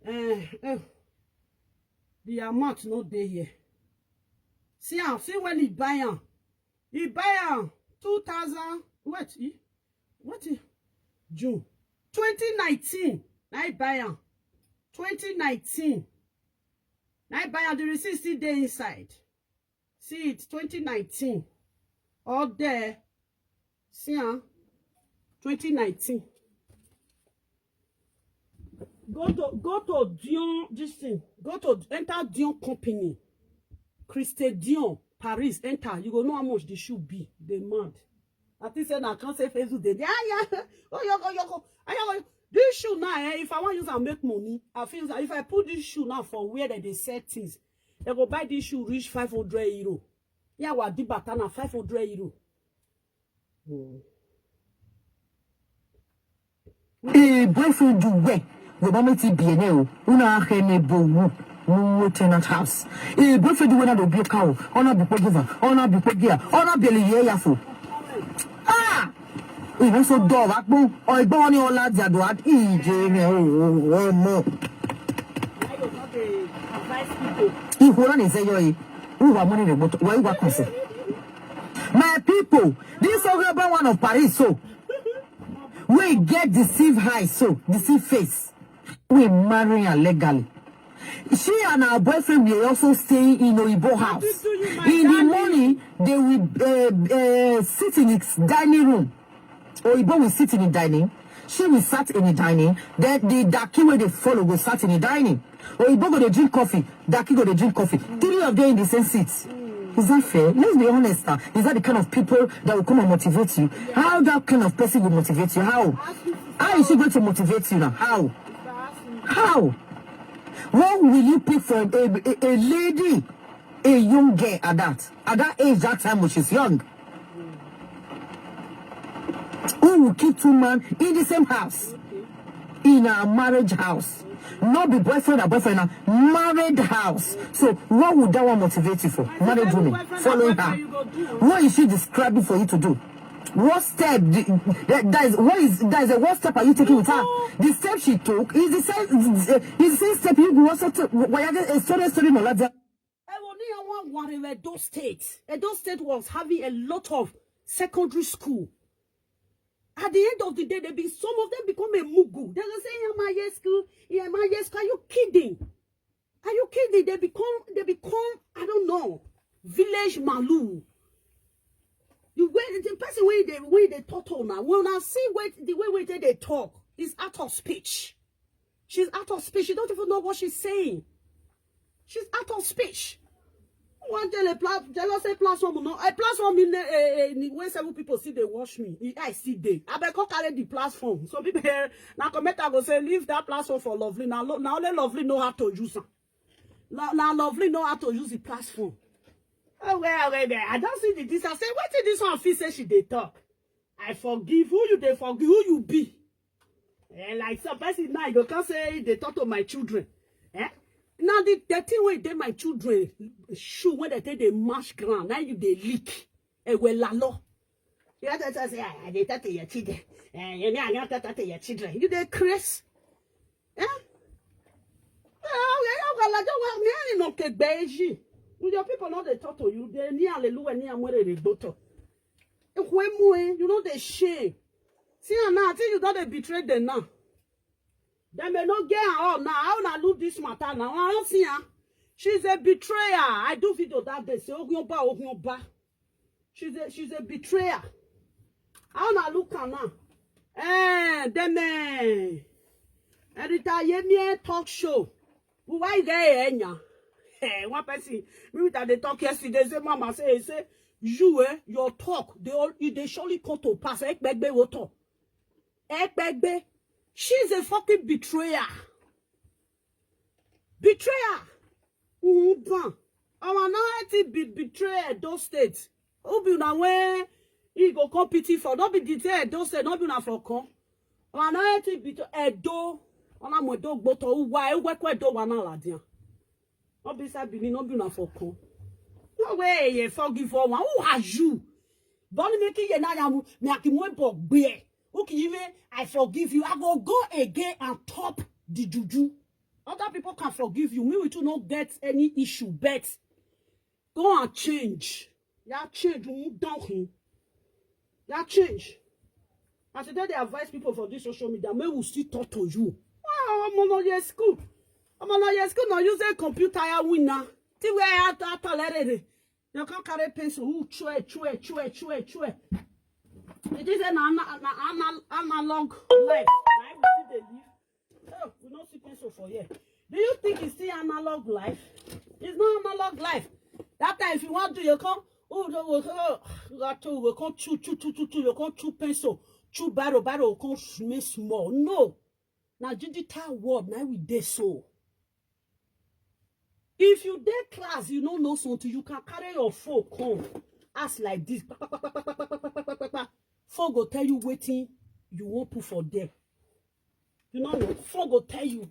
Eh, eh. The amount no dey here. See am, see when he buy am. He buy am two thousand. What? He, what? He, June twenty nineteen. Na he buy am. Twenty nineteen. Na he buy am. The receipt still dey inside. See it, twenty nineteen. All there. See am. Twenty nineteen. Go to, go to Dion, this thing. Go to, enter Dion company. Christian Dion, Paris, enter. You go know how much the shoe be. They mad. I think say na can't say Facebook dey. Yeah, yeah. Oh, you go, you go. Ah, you go. This shoe now, eh, if I want use and make money, I feel that if I put this shoe now for where they, they sell things, they go buy this shoe reach five hundred euro. Yeah, what the batana five hundred euro. Hmm. Ee, boyfriend do we. We ba me ti bi ene o. Una he ne bo wu. Wu tenant house. Ee, boyfriend do we na do bi ka o. Ona bi po giver. Ona bi po gia. Ona bi le ye ya fo. Ah! Ee, we so do wa po. O igbo ni ola dia do at ije ne o, o, o mo. Why you not dey advise people? Ihu na ni se yo yi. Who wa money re gboto. Why you wa concern? My people, this other one of Paris, so we get deceive high, so deceive face. We marry her legally. She and her boyfriend were also staying in Oyibo house. In the morning, they will uh, uh, sit in the dining room. Oyibo will sit in the dining. She will sit in the dining. Then the Daki wey dey follow go sit in the dining. Oyibo go dey drink coffee. Daki go dey drink coffee. Three of them in the same seat. Is that fair? Let's be honest now. Is that the kind of people that will come and motivate you? How that kind of person will motivate you? How? How is she going to motivate you now? How? How? What will you pick for a, a, a lady, a young girl at that? At that age, that time when she's young. Who will keep two men in the same house? In a marriage house. Not be boyfriend and boyfriend, a married house. So what would that one motivate you for? Married woman, following her. What is she describing for you to do? What step? That is what is that is a what step are you taking with her? The step she took is the same is the same step you go also take. Why are they a story story no like that? Edo State. Edo State was having a lot of secondary school. At the end of the day, they be some of them become a mugu. They will say, "Yeah, my yes school, yeah, my yes school." Are you kidding? Are you kidding? They become they become, I don't know, village malu. The way the person when they when they talk to now, when I see what the way when they talk is out of speech. She's out of speech. She don't even know what she's saying. She's out of speech. One tell a pla- jealousy platform no a platform in the uh, in the way several people see they watch me. I see they. I better carry the platform. Some people here now comment I go say leave that platform for Lovely. Now lo- now only Lovely know how to use it. Now, now Lovely know how to use the platform. Oh well, well, well. I don't see the this. I say what did this one feel say she they talk. I forgive who you they forgive who you be. Eh, like some person now you can't say they talk to my children. Eh? Now the, the thing wey dey my children shoe when they take dey mash ground now you dey lick. Eh, well, lalo. You have to say, "Ah, I dey talk to your children. Eh, you know, I don't talk to your children." You dey craze. Eh? Eh, okay, okay, like, well, me, I no take beji. With your people, not they talk to you. They ni hallelujah, ni amore de boto. Ekwemue, you know they shame. See her now, I think you don't dey betray them now. They may not get her up now. How na look this matter now? I don't see her. She's a betrayer. I do video that day. Say, "Ogun Oba, Ogun Oba." She's a she's a betrayer. How na look her now? Eh, then eh, Rita Yemie talk show. Why there enya? Eh, one person, me with her they talk yesterday. Say, "Mama, say, say you eh, your talk they all they surely come to pass." Ekpegbe wo talk. Ekpegbe, she's a fucking betrayer. Betrayer. Uhudan. Our now I think be betrayer those states. Who be now when he go come pity for? Don't be detail those states. Don't be now for come. Our now I think be to Edo. Ona mo do gboto uwa ewe kwe do wa na ladian. No be say Benin, no be na for come. No way, you forgive all one. Who are you? Don't make it na ya mu. Me akimwe bogbe. Who can you I forgive you. I go go again and top the juju. Other people can forgive you. Me with you no get any issue, but go and change. Ya change, you don't him. Ya change. As they dey advise people for this social media, may we still talk to you. Ah, I'm on your school. I'm on your school now. Use a computer, ya winner. Ti we at at already. You can't carry pencil. Who chue chue chue chue chue. It is an ana- ana- ana- analog life. Now we see the live. Oh, we not see pencil for here. Do you think it's still analog life? It's not analog life. That time if you want to, you come. Oh, no, we come. You got to we come chew chew chew chew chew. You come chew pencil, chew barrel barrel. Come make small. No, now digital world now we dey so. If you dey class, you no know something, you can carry your phone come. Ask like this. Pa, pa, pa, pa, pa, pa, pa, pa, pa, pa, pa. Phone go tell you wetin you wan put for there. You no know. Phone go tell you.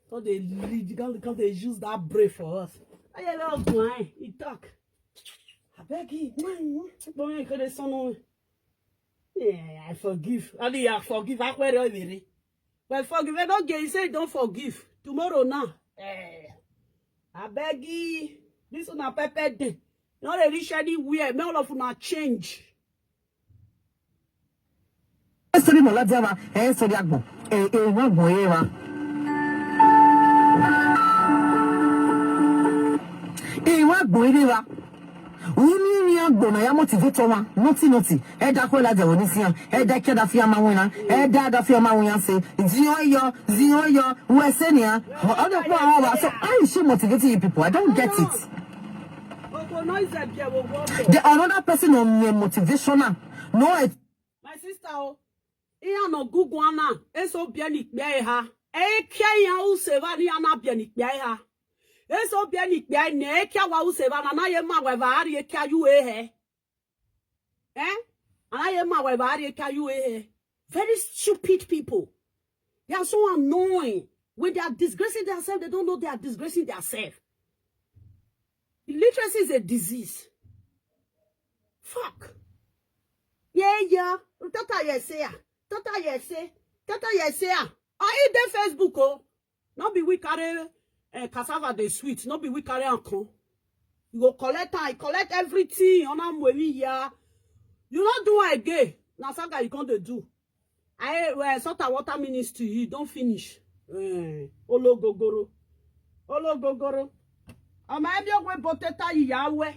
Come dey lead, come, come dey use that brain for us. Ayẹlẹ ọgbọ̀n ẹ̀, he talk. Abeg, he, man, boy, you go dey son of me. Yeah, I forgive. How do you forgive? Akwere obere. But forgive, don't get, you say don't forgive. Tomorrow now. Eh, I beg you. This one a pepper day. You no dey reach anywhere. May all of una change. Story no like that. Eh, story agbo. Eh, eh, one boy, eh, one. Iwa gboire wa. Uni ni agbo na ya motivator wa. Noti noti. Eda ko la de oni sian. Eda ke da fi ama wina. Eda da fi ama wina se. Zio yo, zio yo. We se ni a. Odo ko awon wa. So how is she motivating you people? I don't get it. The another person on me motivational. No, it My sister, oh, iya no gugu ana, eso bia ni kpe ha. E ke ya u se va ni ana bia ni kpe ha. Eso bia ni kpe ne, e ke wa u se va na, na ye ma we va ari e ke yu e he. Eh? Ana ye ma we va ari e ke yu e he. Very stupid people. They are so annoying. When they are disgracing themselves, they don't know they are disgracing themselves. Illiteracy is a disease. Fuck. Yeah, yeah. Tata yesea. Tata yese. Tata yesea. I dey Facebook, oh. No be we carry, eh, cassava dey sweet. No be we carry am come. You go collect am, collect everything. Ona mwewi ya. You no do am again. Na saga you come dey do. I, well, salt and water ministry, you don't finish. Eh, ologogoro. Ologogoro. Ama ebi ogwe boteta yi ya we.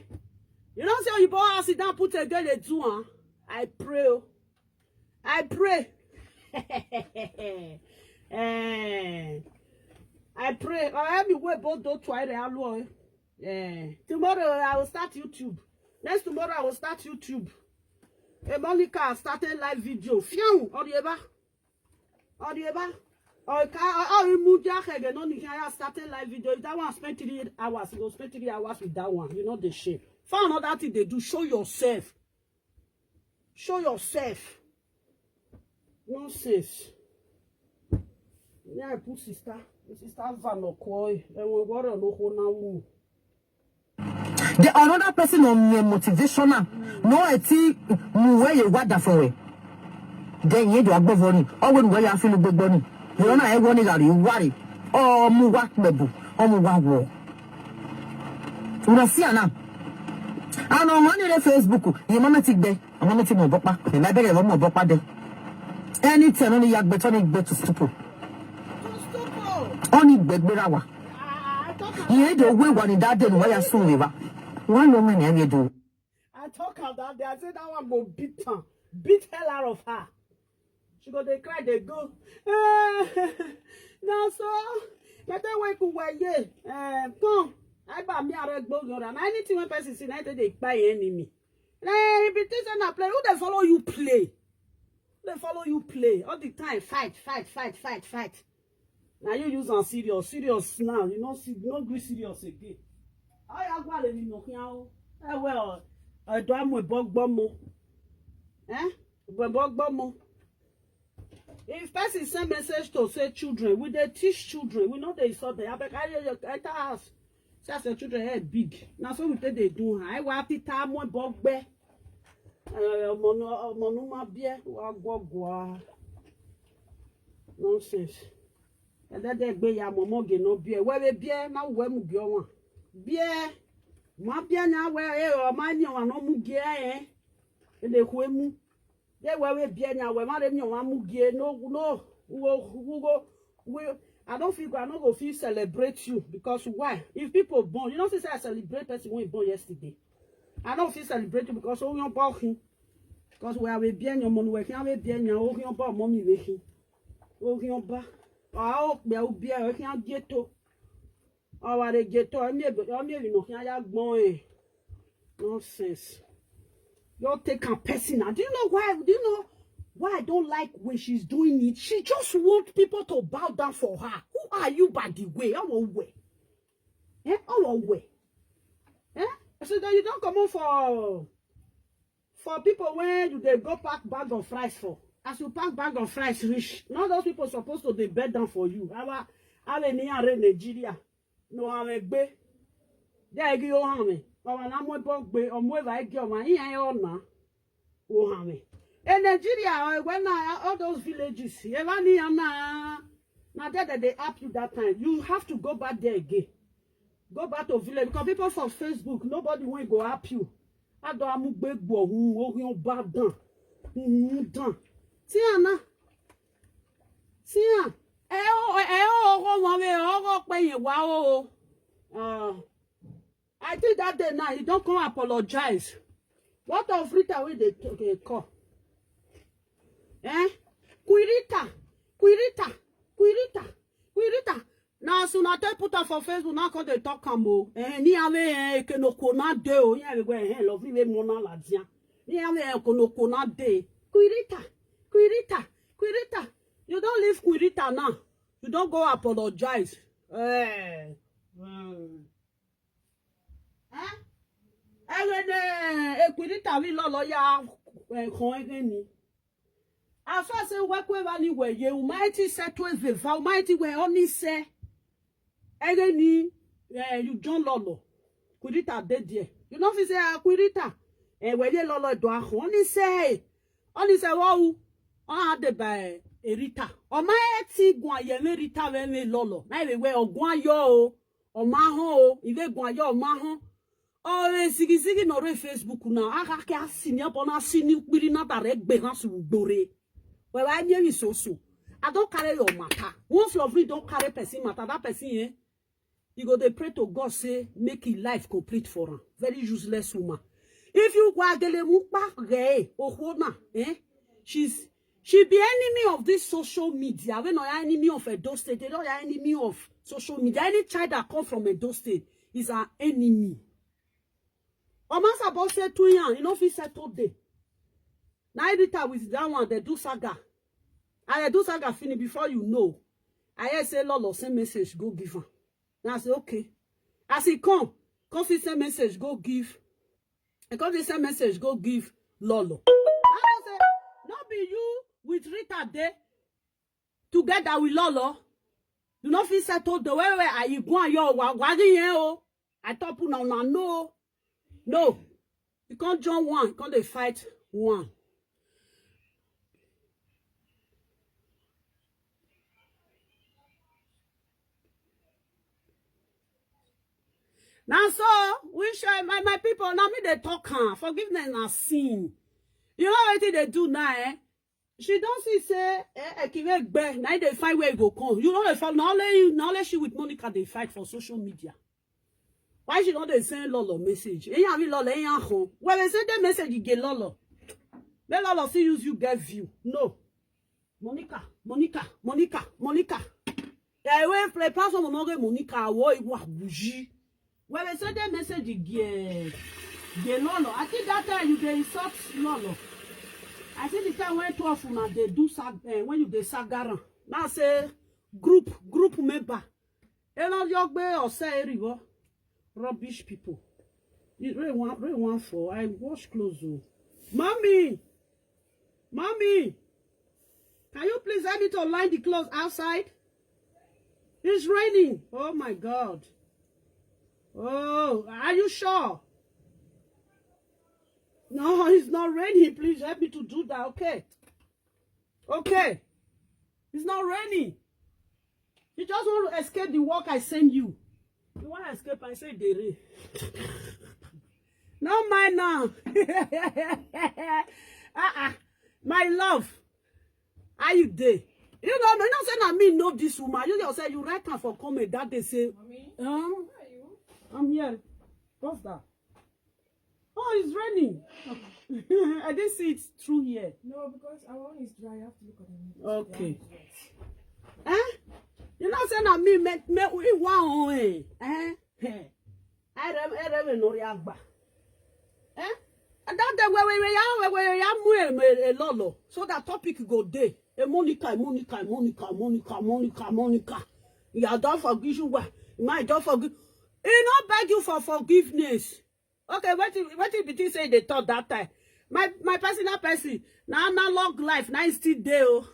You know say oyibo a sit down put again dey do am. I pray, oh. I pray. Eh, I pray. Or help me wey both do try the alloy. Eh, tomorrow I will start YouTube. Next tomorrow I will start YouTube. Eh, Monica started live video. Fiu, Orieba. Orieba. Or ka, or, or you move your head and only can I started live video. If that one spend three hours, you go spend three hours with that one. You know the shame. Find another thing they do. Show yourself. Show yourself. Nonsense. Yeah, I put sister. Sister Van Okoi. And we worry no ho na wu. The another person on me motivational. No, I think muwe ye wada for we. Then ye do agbovoni. Or when we ya feel gbogbo ni. You know, I want to worry. Oh, muwa mebu. Oh, muwa wo. Una see ana. Ano mani le Facebook. Ye mama ti gbe. Ọmọ mi ti mọ bọpa. Èmi abẹ́rẹ́ ìwọ mọ bọpa dẹ. Anything, only yagbe, only gbe to stupor. Only gbe gbera wa. Ìyẹn èdè owó ìwà ni dáadé ni wọ́n yà sùn wíwá. Wọ́n lọ mẹ́rin ẹ̀rí èdè. I talk am that day. I say that one go beat am. Beat hell out of her. She go dey cry, dey go. Eh, na so. Na tell wey ku weye. Eh, come. I ba mi are gbo yora. Na anything when person see, na they dey kpai enemy. Na if you think say na play, who dey follow you play? Who dey follow you play? All the time, fight, fight, fight, fight, fight. Now you use am serious, serious now. You no see, no gree serious again. Oya gwa le mi no kian o. Eh, well, I do am with bog bomo. Eh? With bog bomo. If person send message to say children, we dey teach children, we no dey insult them. Abeg, I, I, enter house. See as your children head big. Na so we take dey do am. I wa pita mo bogbe. Eh, ọmọ nu, ọmọ nu ma bie, wa gogwa. Nonsense. Ede de gbe ya mo mo ge no bie. We we bie, ma we mu bie won. Bie. Ma bie na we, eh, o ma ni won no mu ge, eh. Ele ku emu. They were we bie nya we ma re mi wa mu gie. No, no. We go, we go, we, I don't feel, I no go feel celebrate you because why? If people born, you know, say I celebrate person when born yesterday. I don't feel celebrate you because oh, you bought him. Because we are we bie nya mo we can we bie nya oh, you bought mommy we him. Oh, you ba. Ah, oh, be u bie we can get to. Our get to. I'm here, I'm here, you know, can I gbon eh. Nonsense. You take am personal. Do you know why? Do you know why I don't like when she's doing it? She just wants people to bow down for her. Who are you, by the way? How are we? Eh? How are we? Eh? So then you don't come on for, for people when you they go pack bag of rice for. As you pack bag of rice reach, now those people supposed to they bed down for you. Our, our Nigeria. No, I'm a gbe. There you go, honey. Ọmọ na mo bọ gbe, ọmọ eva ege ọmọ, ihe ya ọ na. O ha me. In Nigeria, eh, when na all those villages, eh, when you na, na there that they help you that time. You have to go back there again. Go back to village because people from Facebook, nobody will go help you. Ado amugbe gbo hu, o hu ba dan. Hu dan. Tiana. Tia. Eh, oh, eh, oh, oh, one way, oh, oh, pay you, wow, oh. Uh, I think that day now, he don't come apologize. What of Rita wey dey t-, dey call? Eh? Queen Rita, Queen Rita, Queen Rita, Queen Rita. Now, as una take put am for Facebook, now come dey talk am o. Eh, ni ave, eh, kenoko na de o. Ni ave, eh, lovely wey mona la dia. Ni ave, eh, kenoko na de. Queen Rita, Queen Rita, Queen Rita. You don leave Queen Rita now. You don go apologize. Eh. Hmm. Eh? Ewene, eh, Queen Rita wi lolo ya, eh, kon egeni. As far say we kwe vali we ye, umaiti se to eveva, umaiti we oni se. Egeni, eh, you John Lolo. Queen Rita dey there. You know, if you say, ah, Queen Rita, eh, we ye lolo do a oni se. Oni se, wow. Ah, de ba, eh, Rita. Omaiti gwa ye me Rita we me lolo. Na we we ogwa yo o. Omaho o. Ive gwa yo omaho. O, eh, zigi zigi no re Facebook na. Aka ke asini, abona asini, ukpiri na dare gbe ha su ugbore. We wa nye mi so so. I don carry your matter. Once lovely don carry person matter, that person, eh, you go dey pray to God say make his life complete for am. Very useless woman. If you gwa gele mukpa re, ohona, eh, she's, she be enemy of this social media. We no enemy of Edo State. They don't enemy of social media. Any child that come from Edo State is an enemy. Omasabo say to yan, you know, if he settle day. Now Rita with that one, they do saga. And they do saga finish before you know. I hear say Lolo send message, go give her. Now I say, okay. As he come, come see send message, go give. And come see send message, go give Lolo. I say, not be you with Rita there together with Lolo. You know, if he settle the way where I go and your wagwaji o. I top una, una no. No. You can't join one, can't they fight one. Now so, we show my, my people, now me they talk, huh? Forgiveness na sin. You know what they do now, eh? She don't see say, eh, eh, Kive Gbe, now they find where you go come. You know they find, not only you, not only she with Monica, they fight for social media. Why she don't dey send Lolo message? Eh, ya mi Lolo, eh, ya home. Well, they send the message, you get Lolo. May Lolo see use you get view. No. Monica, Monica, Monica, Monica. Eh, we play person mo noge Monica, wo iwa buji. Well, they send the message, you get, get Lolo. I think that time you dey insult Lolo. I see the time when two of una dey do sag, eh, when you dey sagaran. Now say group, group member. Eno yogbe ose eriwo. Rubbish people. It rain one, rain one for. I wash clothes o. Mommy, mommy, can you please help me to line the clothes outside? It's raining. Oh my God. Oh, are you sure? No, it's not raining. Please help me to do that. Okay. Okay. It's not raining. You just want to escape the work I send you. You want to escape, I say, the rain. Not mine now. Uh-uh. My love. How you dey? You know, you know, say na me know this woman. You just say you write her for comment that they say, Mommy, um, where are you? I'm here. What's that? Oh, it's raining. I didn't see it through here. No, because our own is dry. You have to look at the mirror. Okay. Eh? You know, say na me make, make we want, eh? Eh? Eh? I rem, I rem no agba. Eh? And that day we, we, we, ya, we, we, ya, mu, eh, eh, Lolo. So that topic go dey. Eh, Monica, Monica, Monica, Monica, Monica, Monica. You don't forgive you. Why? My don't forgive. He not beg you for forgiveness. Okay, what you, what you be think say they thought that time? My, my personal person, na analog life, na e still dey o.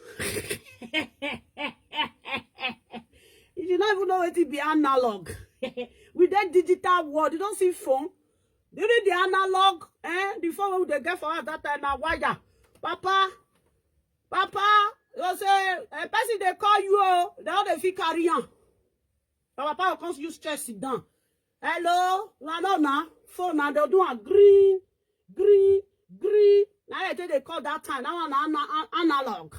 You don't even know what it be analog. We dey digital world, you don't see phone. During the analog, eh, the phone we dey get for us that time na wire. Papa, papa, you say, a person they call you, oh, they all they fit carry on. Papa, papa, come use chest sit down. Hello, na no na phone na they do a green, green, green. Now I think they call that time. That one na ana-, analog.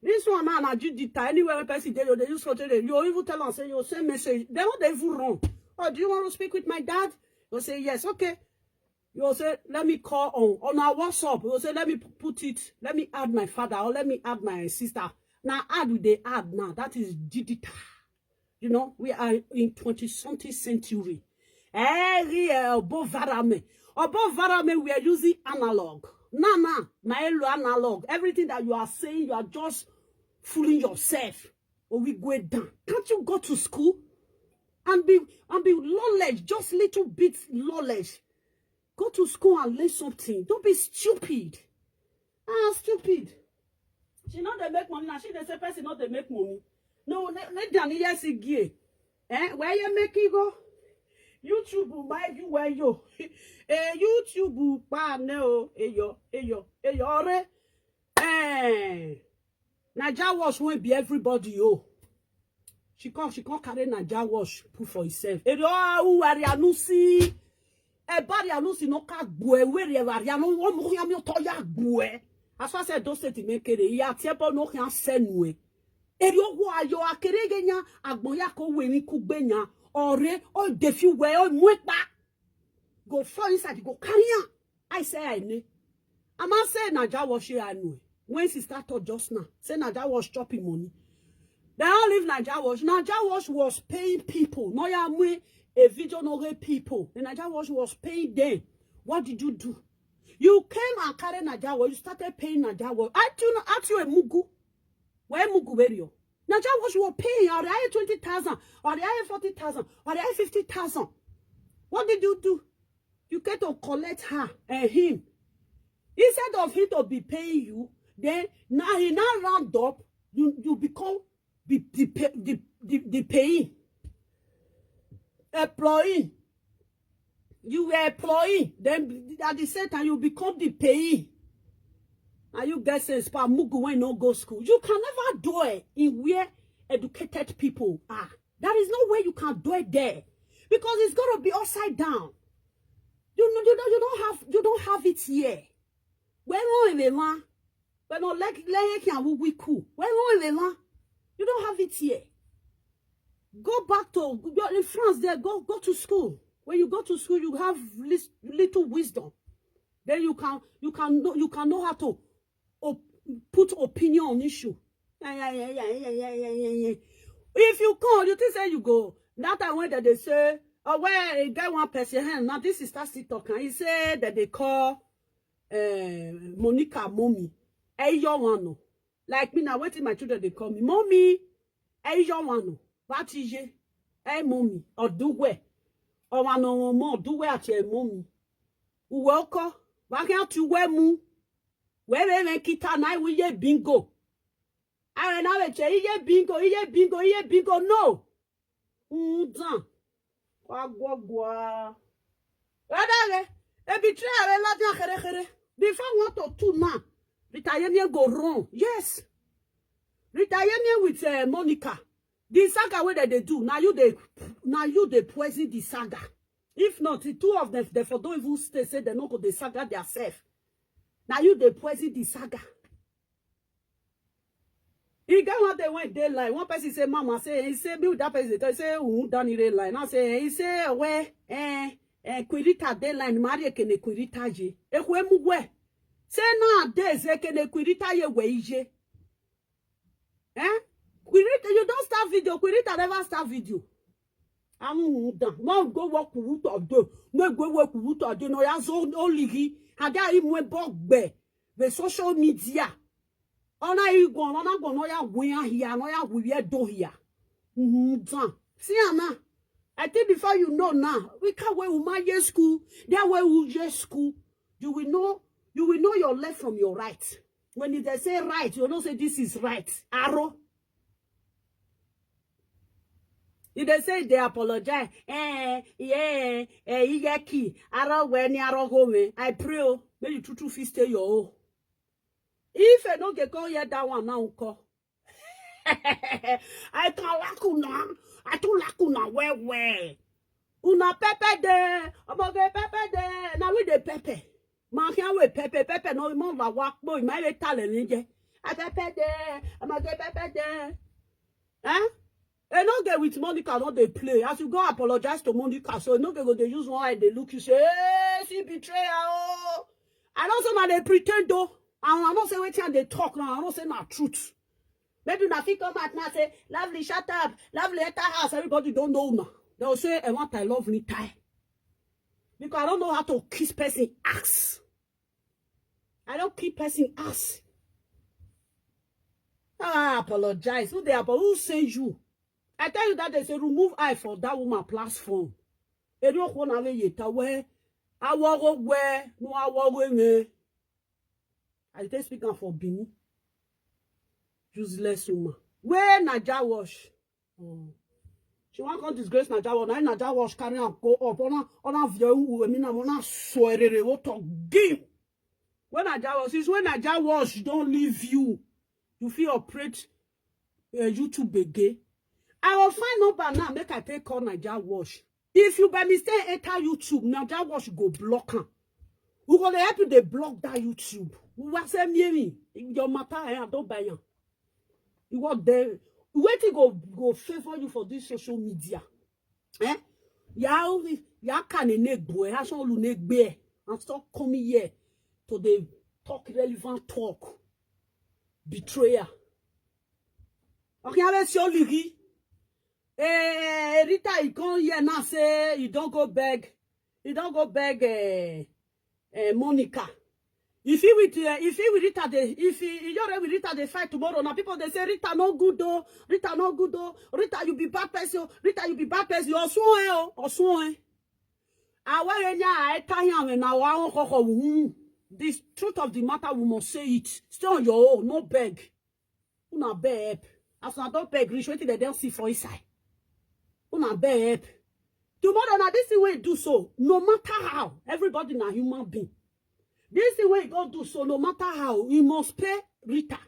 This one now, na Judita. Anywhere where person dey, you dey use photo, dey, you even tell am say you send message. They no dey even run. Oh, do you want to speak with my dad? You say yes, okay. You say let me call on on our WhatsApp. You say let me p- put it, let me add my father or let me add my sister. Now add with the add now. That is Judita. You know, we are in twenty something century. Eri eh, Obo Varame. Obo Varame, we are using analog. Nana, Naelo analog. Everything that you are saying, you are just fooling yourself. Or we go down. Can't you go to school and be and be knowledge, just little bit knowledge? Go to school and learn something. Don't be stupid. Ah, stupid. She not dey make money now. She dey say person not dey make money. No, let Daniel Sigie. Eh, where you make it go? YouTube, my you where you? Eh, YouTube, pa ne o, eyo, eyo, eyo re. Eh, Naija wash won't be everybody o. She come, she come carry Naija wash put for herself. Eri o awu ari anusi. E bari anusi no ka gbue, weri e bari anu wo mu ya mi to ya gbue. As far as those state me kere, ya tie po no kan senu e. Eri o wo ayo akere ge nya, agbon ya ko we ni kugbe nya. Ore, o de fi we, o mu e pa. Go fall inside, go carry am. I say I know. I must say Naija wash I know. When she start talk just now, say Naija wash chopping money. They all leave Naija wash. Naija wash was paying people. No ya mwe a video no get people. The Naija wash was paying them. What did you do? You came and carry Naija wash. You started paying Naija wash. Aren't you, aren't you a mugu? Where mugu were you? Naija wash was paying. Are they twenty thousand? Are they forty thousand? Are they fifty thousand? What did you do? You get to collect her and him. Instead of him to be paying you, then now he now round up, you, you become the the pay, the, the, the payee. Employee. You were employee. Then at the same time, you become the payee. And you get sense, pa mugu when no go school. You can never do it in where educated people are. There is no way you can do it there. Because it's gonna be upside down. You know, you don't you don't have you don't have it here. Where no in the man? Where no like like can we cool. Where no in the man? You don't have it here. Go back to you're in France there. Go go to school. When you go to school, you have lis- little wisdom. Then you can you can know you can know how to op- put opinion on issue. Yeah, yeah, yeah, yeah, yeah, yeah, yeah, yeah, yeah. If you come, you think say you go. That time when they, they say, oh well, e get one person hand. Now this is that still talking. He said that they call uh, Monica mommy. Hey, your one no. Like me now, waiting my children they call me mommy. Hey, your one no. What is ye? Hey, mommy. Or do where? Or one no more do where at your mommy. Uwe oko. Wa ke atu we mu. We we we kita na we ye bingo. Are na we che ye bingo, ye bingo, ye bingo. No. Undan. Kwa gwa gwa. Radale. E betray are la dia khere khere. Before one to two now. Rita Yemie go wrong. Yes. Rita Yemie with uh, Monica. The saga wey dem dey do, na you dey na you dey poison the saga. If not, the two of them, they for don't even stay, say they no go dey saga their self. Na you dey poison the saga. E get one day when dey line, one person say, "Mama," say, he say, "Build that person." They say, "Who done it line?" I say, he say, "Where? Eh, eh, Queen Rita dey line, marry Ekene Queen Rita ye." Ekwe mu where? Say nowadays, Ekene Queen Rita ye where ye? Eh? Queen Rita, you don't start video. Queen Rita never start video. Amu da. Mo go work with of do. Mo go work with of do. No ya so oligi. Ada imwe bogbe. The social media. Ona igo, ona go no ya we here, no ya we do here. Mm-hmm. See Anna. I think before you know now, we can't wear woman year school. They wear year school. You will know. You will know your left from your right. When they say right, you know say this is right. Arrow. If they say they apologize, eh, yeah, eh, yeki, arrow when arrow home. I pray, oh, may you true true fit stay your own. If I don't get call yet that one now call. I can lack una. I too lack una well well. Una pepe de, omoge pepe de. Now we the pepe. Man can we pepe pepe no mo wa wa po my talent. I pepper them. I'm a get pepper them. Huh? Enoge with Monica no dey play. As you go apologize to Monica, so Enoge go dey use one eye dey look you say, "Hey, see betrayal oh." I know say na dey pretend though. And I know say wetin I dey talk now, I know say na truth. Maybe una fit come out now say, "Lovely, shut up. Lovely, enter house." Everybody don know now. They will say, "I want I love me tie." Because I don't know how to kiss person ass. I don't kiss person ass. Ah, apologize. Who they about? Who send you? I tell you that they say remove eye for that woman platform. Eri okwu na we yeta we awogo we no awogo me. I take speak am for Benin. Useless woman. Where Naija wash? Oh. She wan come disgrace Naija wash. Na Naija wash carry am go up. Ona ona view emi na mona swear wo talk game. When Naija wash, since when Naija wash don leave you, you fit operate uh, YouTube again. I will find number now, make I take call Naija wash. If you by mistake enter YouTube, Naija wash go block am. We go dey help you dey block that YouTube. We wan say me, your matter, eh, I don buy am. You want there, wetin go go favor you for this social media? Eh? Ya ya ka ne ne gbo e, aso lu ne gbe e, and stop coming here to dey talk relevant talk. Betrayer. Okay, I see only he. Eh, Rita, he come here now say he don go beg. He don go beg eh, eh, Monica. If he with uh, if he with Rita dey if he Iyore with Rita dey fight tomorrow, now people dey say Rita no good oh, Rita no good oh, Rita you be bad person oh, Rita you be bad person. Osun eh oh, Osun eh. Awe enya aeta yan we na wa won koko wu. The truth of the matter, we must say it. Stay on your own, no beg. Una beg help. As una don beg reach, wetin dem don see for inside. Una beg help. Tomorrow na this thing wey do so, no matter how, everybody na human being. This thing wey go do so, no matter how, you must pay Rita.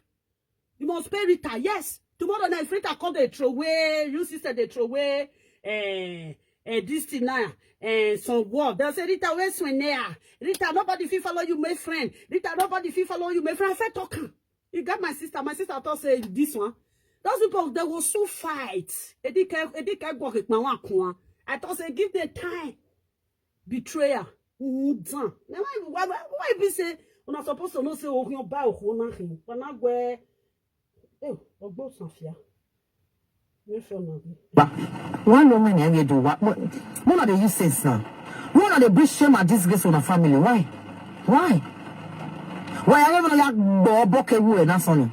You must pay Rita, yes. Tomorrow na if Rita come dey throw away, you sister dey throw away, eh, eh, this thing now, eh, some word. They'll say, "Rita, where's Swenea? Rita, nobody fit follow you, my friend. Rita, nobody fit follow you, my friend." I fit talk am. You got my sister. My sister thought say this one. Those people, they will soon fight. Edike, Edike go hit my one. I thought say give them time. Betrayer. Now why why why be say una supposed to know say oh you buy oh na him. But now where eh ogbo sanfia. You feel now. Ba, why no many I do what? What are they use sense now? What are they bring shame and disgrace on a family? Why? Why? Why I don't know like bobo ke wu na soni.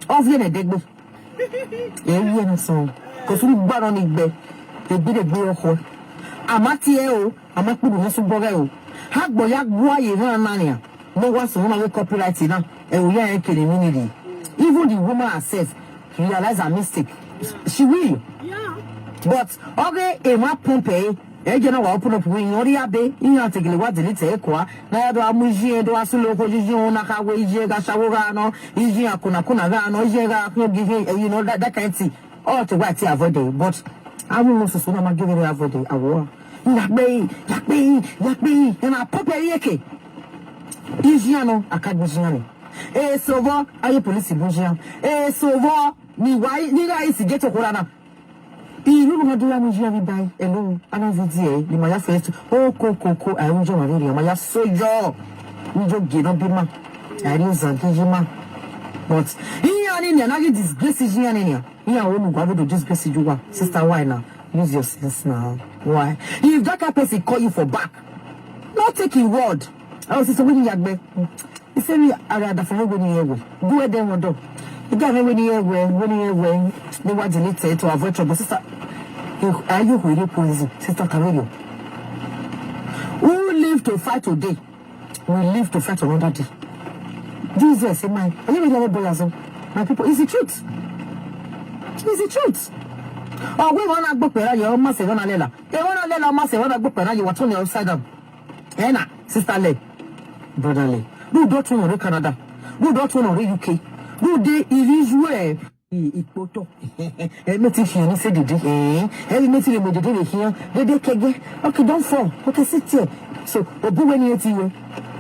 Off you na degbo. Ewu na son. Ko suru gba no ni gbe. Egbe degbe oko. Amati e o, amakpuru ho su boge o. Ha gbo ya gbo aye ran na ni a. No wa so ma we copyright na. E o ya e kere mi ni. Even the woman herself realize her mistake. She will. Yeah. But okay, e ma pump e. E je na wa open up we ori abe. Ihe ategele wa delete e kwa. Na ya do amu iji e do asu lo ko iji o na ka we iji ga shawo ga no. Iji akuna kuna ga no. Iji ga ko gi he, you know, that, that kind of thing. All to what avoid it. But I will not so na ma give it avoid it. Awo. Yakbe, yakbe, yakbe. And I pop e yeke. Iji ano akagbe iji ano. E sovo aye police buji ano. E sovo ni wai ni ga isi geto kurana. Ilu no do ya mu ji abi bai. Hello. Ana video e. Ni ma ya first. Oh ko ko ko. Ai unjo ma video. Ma ya so yo. Unjo ge no bi ma. Ai ni zan ki ji ma. But iya ni ni ana gi disgrace ji ya ni ni. Iya wo mu gwa do disgrace ju wa. Sister, why now? Use your sense now. Why? If that kind person call you for back, not taking word. I was so when you yagbe. He said, "We are at the phone when you go. Go where they want to. You got me when you go, when you go. They want to need to avoid trouble." Sister, you- are you really poison? Sister Carolio. Who live to fight today? We live to fight another day. Jesus, am I? Are you really a boy as well? My people, it's the truth. It's the truth. Oh, we wanna go pera your mama say wanna lela. They wanna lela mama say wanna go pera you want on your upside down. Ena, sister le, brother le. Do dot one ori Canada. Do dot one ori U K. Do dey Israel. I- Ikpoto. Eh, me ti fi ni se dede. Eh, eh, me ti le mo dede le here. Dede kege. Okay, don't fall. Okay, sit here. So, obu we ni eti we.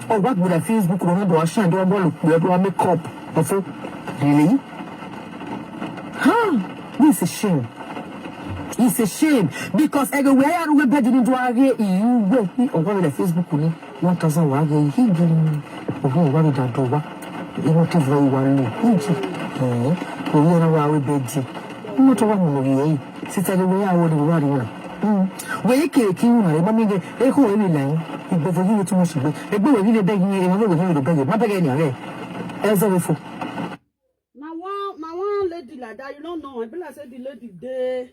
Oh, what would I Facebook run do a shine do a ball of do a makeup. Ofo. Really? Ha! This is a shame. It's a shame because everywhere I go bed in do age iwe ni owo le Facebook ni one thousand wa ge hi giri ni owo wa da do wa. Imo te vo wa lo. Nji. Eh, ko yo na wa we bed. Imo to wa mo ye. Sita go we awo ni wa ri na. Mm. We ke ki wa re ma mi ge e ko we ni la. Igbo vo ni too much gbe. Egbe we ni le beg ni e ma we ni le beg. Ma beg ni are. E zo we fo. Na one, na one lady like that, you no know. I be like say the lady dey,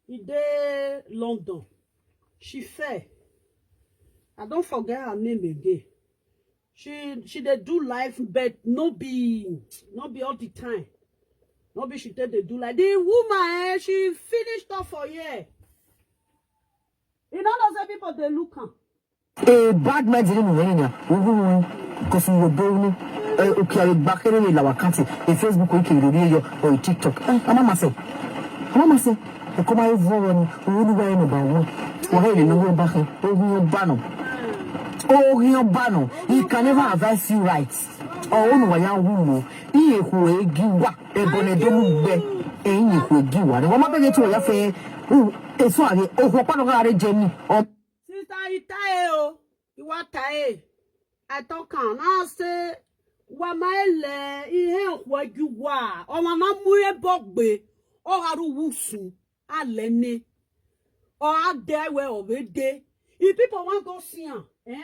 e dey London. She fair. I don't forget her name again. She she dey do life, but no be no be all the time. No be she take dey do like the woman. Eh, she finished up for here. You no know say people dey look am. A bad man didn't win ya. Ugu because you were born. Ukiari bakere la wakanti. A Facebook wiki you do yo or a TikTok. Eh, ama mase. Ama mase. E kuma evo wani. Ulu wa eno ba wo. Wa hele no ba he. Ogun yo bano. Ogun yo bano. He can never advise you right. Or onu wa ya wulo. Iye ku egi wa. Ebone domu gbe. Eyin ku egi wa. Ni wa ma bege ti wa ya fe. U eso are. O ko pa no ga re je ni. O Sister Itae o, Iwatae. I talk am now say, wa ma ele ihe nkwa gi wa. O ma na mu e bogbe. O haru wusu. Alene. O ade we o be de. If people wan go see am, eh?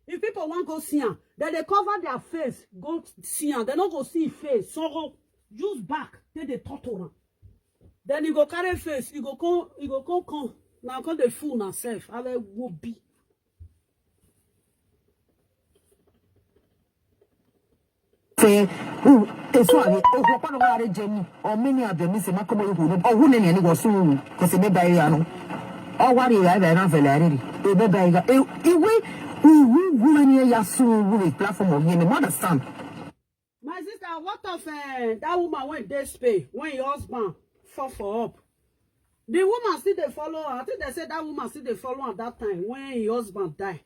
If people wan go see am, then they cover their face, go see am. They no go see face. So go use back, take dey torture am. Then he go carry face, he go come, he go come come. Now come dey fool na self. Ave wo be. Fe, u, eso are, o ko pa no ga re je ni. O mi ni abe mi se ma ko mo yu no. O hu ne ni ni go sun, ko se me ba ya no. O wa ri ya ba na fe la ri. E be ba ga. E, e we, u, u, u ni ya sun, u ni platform of ni, understand? My sister, what of, eh, that woman wey dey Spain, when your husband fall for up? The woman still dey follow her. I think they say that woman still dey follow her that time when her husband die.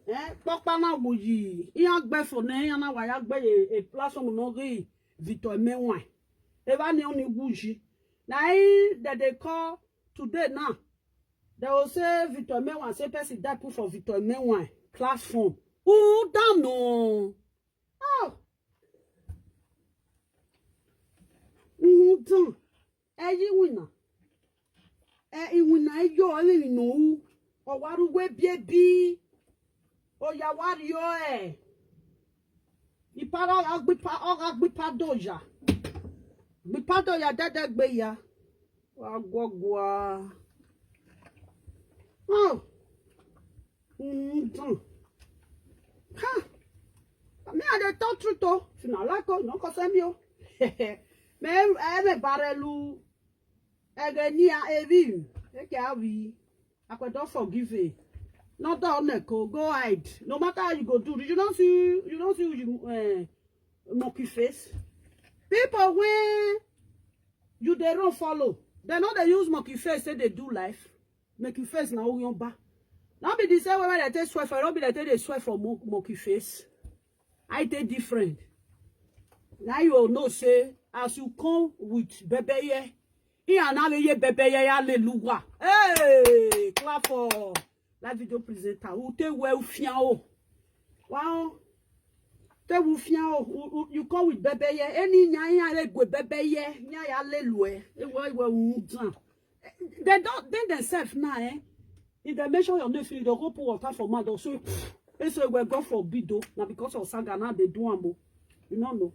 Eh, pokpa na wuyi. Iya gbe for ne, iya na wa ya gbe a, a platform no gi Victor Emewan. Eva ni oni wuyi. Na him that they call today now. They will say Victor Emewan, say person die put for Victor Emewan platform. Who don't know? Oh. Uhutan. Eyi wina. E iwina yo, e wina u. O waru we bi ebi. O ya wari yo e. Ipara o ga gbipa, o ga gbipa do ya. Gbipa do ya dede gbe ya. Wa gwogwa. Oh. Mm, mm. Ha. Me, I dey talk truth o. If you no like o, no concern me o. Me, I me barelu. Egenia evi. Eke avi. Akwe don forgive e. No do neko. Go hide. No matter how you go do, you don't see, you don't see you, eh, monkey face. People when you dey run follow, they no dey use monkey face say they do life. Monkey face na oyon ba. No be the same way when they take swear for, no be they take dey swear for mo-, monkey face. I take different. Now you all know say as you come with bebe here, he and now ye bebe here, hallelujah. Hey, clap for that video presenter. Who take well fiao? Wow. Te wu fiao, you come with bebe here. Any nya ya le gwe bebe here. Nya ya le lue. Ewe, ewe, undan. They don't, they themselves now, eh? If they mention your name, they go put water for mouth. Also, they say, well, God forbid, though. Now, because of saga, now they do am o. You no know.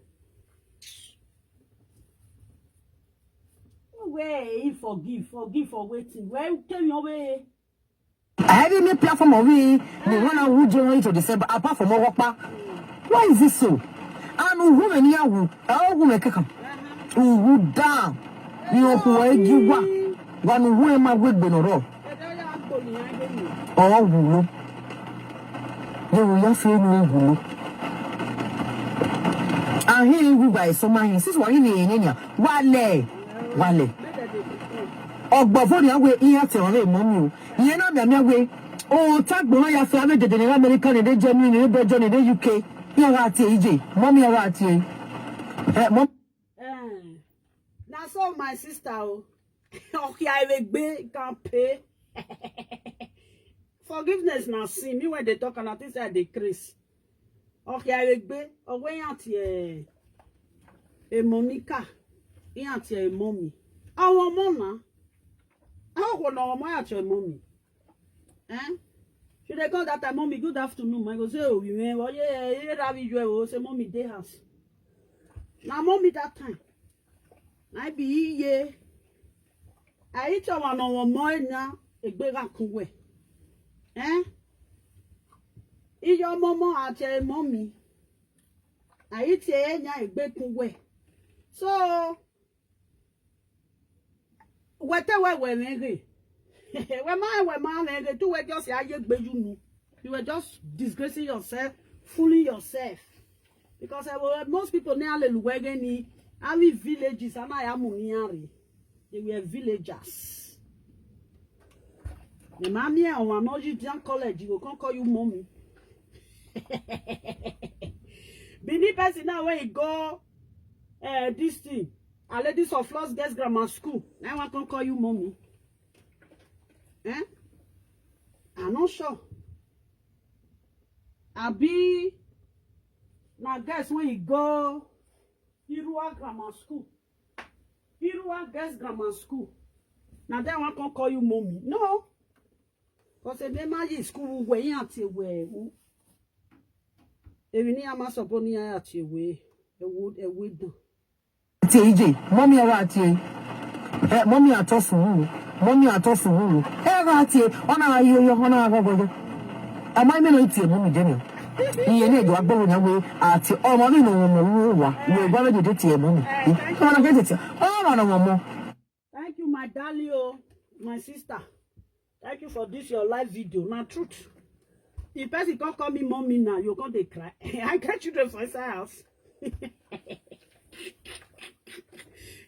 Where he forgive, forgive for waiting. Where you came your way? Every me platform of we, the one who join to the same, apart from Owopa. Why is this so? And who many are who? Who make come? Who down? You know who are you? One who am I with Benoro? Or who? They will not feel me who. And he who by so many, this is what he mean. Wale, wale. Ogbofo ni awe iya te ore mo mi o. Iye na mi ami awe. O ta gboro ya fe ame dede ni America ni de Germany ni de Belgium ni de U K. Iya wa ti e je. Mo mi wa ti e. Eh, mom. Eh, na so my sister o. Okay, I will be can pay. Forgiveness na sin. Me when they talk and I think say I dey craze. Okay, I will be. Owe yan ti e. E Monica. Yan ti e mommy. Our mom na. How go no mo yan ti e mommy? Eh? She dey call that time, "Mommy, good afternoon." I go say, "Oh, you mean, oh, yeah, yeah, yeah, that video, oh, say, Mommy, dey house." Na mommy that time. I be iye. I eat a one on one more now, a big kuwe. Eh? Iyo momo ati mommy. I eat a nya a big kuwe. So, wete we we menge. We ma we ma menge tu we just ya ye gbe you nu. You were just disgracing yourself, fooling yourself. Because uh, well, most people now le luwege ni, every villages and I am uniari. They were villagers. The mommy and one no you don't college, you go come call you mommy. Benin person now when you go uh, this thing, a ladies of Lost Girls Grammar School. Now I can call you mommy. Eh? I'm not sure. Abi na guys when you go Irua Grammar School. Irua Girls Grammar School. Now then one can call you mommy. No. Because a man is school where you are where. Èmi ni a máa sọ bó ní àyà tí ewé ewé ewé dàn. Ati eje, mommy awa ati e. Eh, mommy ato suru. Mommy ato suru. Eh, ga ati e, ona ayo yo, ona agogo yo. Ama mi no iti e mommy jeni. Iye ne do agbo nya we ati o mo mi no mo ru wa. Yo gba me de ti e mommy. Ona ke ti. O ma no mo. Thank you, my darling, oh, my sister. Thank you for this your live video. Now, truth. If person come call me mommy now, you come dey cry. I get children for inside house.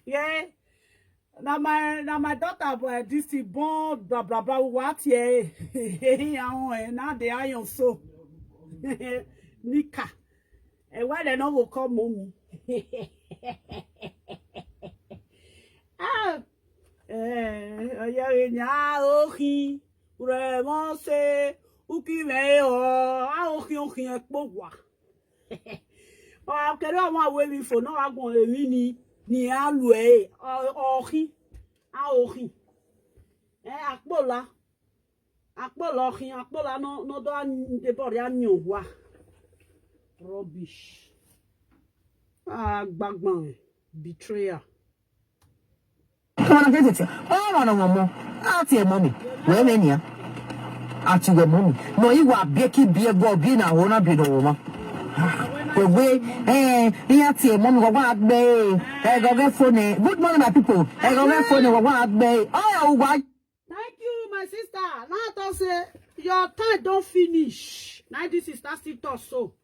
Yeah. Now my now my daughter boy this thing born blah blah blah what yeah. Now they are on so. Nika. And why they no go call mommy? Ah, eh, oya enya ohi, uremo se, uki me o, a ohi ohi e po wa. O akere awon awe mi fo na wa gun emi ni ni a lu e, ohi, a ohi. Eh, akpola. Akpola ohi, akpola no no do an de bori anyo wa. Rubbish. Ah, gbagban betrayer. Come on, get it. Oh, no, no, no, no. Ati e mommy. Where me nia? Ati we mommy. No, you are beki be go be na wona be no woman. We we eh ni ati e mommy wa gbe. E go get phone. Good morning, my people. E go get phone wa gbe. Oh, ya wa. Thank you, my sister. Now I talk say your time don't finish. Now this is still talk so.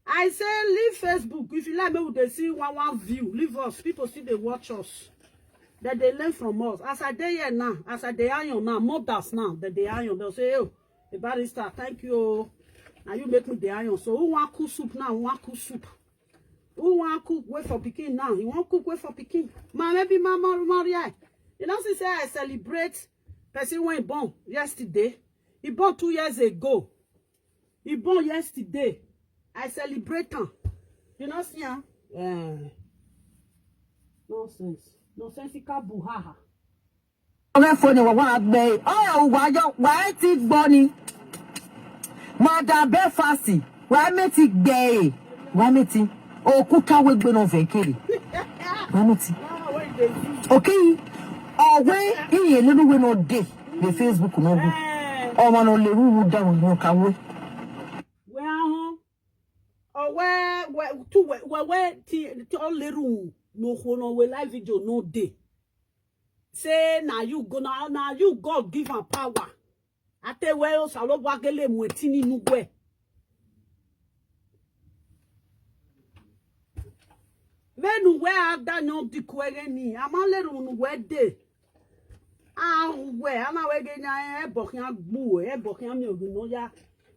I say leave Facebook. If you like me, they see one one view. Leave us. People see they watch us. That they learn from us. As I dey here now, as I dey iron now, mothers now, that they iron. They'll say, "Oh, the barrister, thank you. Oh. Now you make me the iron." So who want cook soup now? Who want cook soup? Who want cook wait for picking now? You want cook wait for picking? Ma maybe mama Maria. You know, she say I celebrate person when born yesterday. He born two years ago. He born yesterday. I celebrate him. You know, see him? Eh. Nonsense. Nonsensical buhaha. Oge phone wa wa gbe. Oya wa yo wa ti gbo ni. Madam Befasi, wa me ti gbe. Wa me ti. Okuta we gbe no vekere. Wa me ti. Okay. Owe iye lelu we no dey. The Facebook no go. Omo no le ru da wo no ka we. We ahun. Owe we tu we we we ti ti o leru no ho no we live video no dey. Say na you go na na you God give am power. Ate we o sa lo wa gele mu eti ninu we. Menu we ada no di kwere ni. Ama leru nu we dey. Awe ana wege nya ebo kian gbu ebo kian mi ogun no ya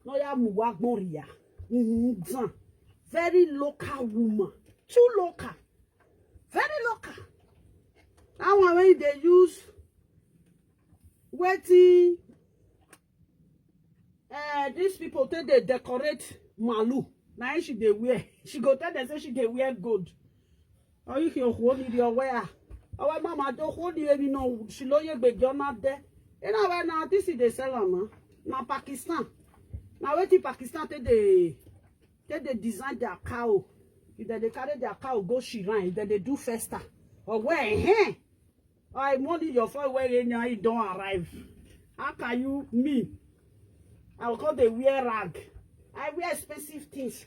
no ya mu wa gbon ria. Mhm. Very local woman. Too local. Very local. That one wey dey use wetin, eh, these people take dey decorate malu. Na im she dey wear. She go tell them say she dey wear gold. Or you can hold it your wear. Our mama don't hold the baby no. She lo ye be jona de. You know where now this is the seller, man. Now Pakistan. Now wait till Pakistan take the take the design their cow. If they, they carry their cow go Shiran, if they, they do festa. Or where eh? I money your phone where you now you don't arrive. How can you me? I will call the wear rag. I wear expensive things.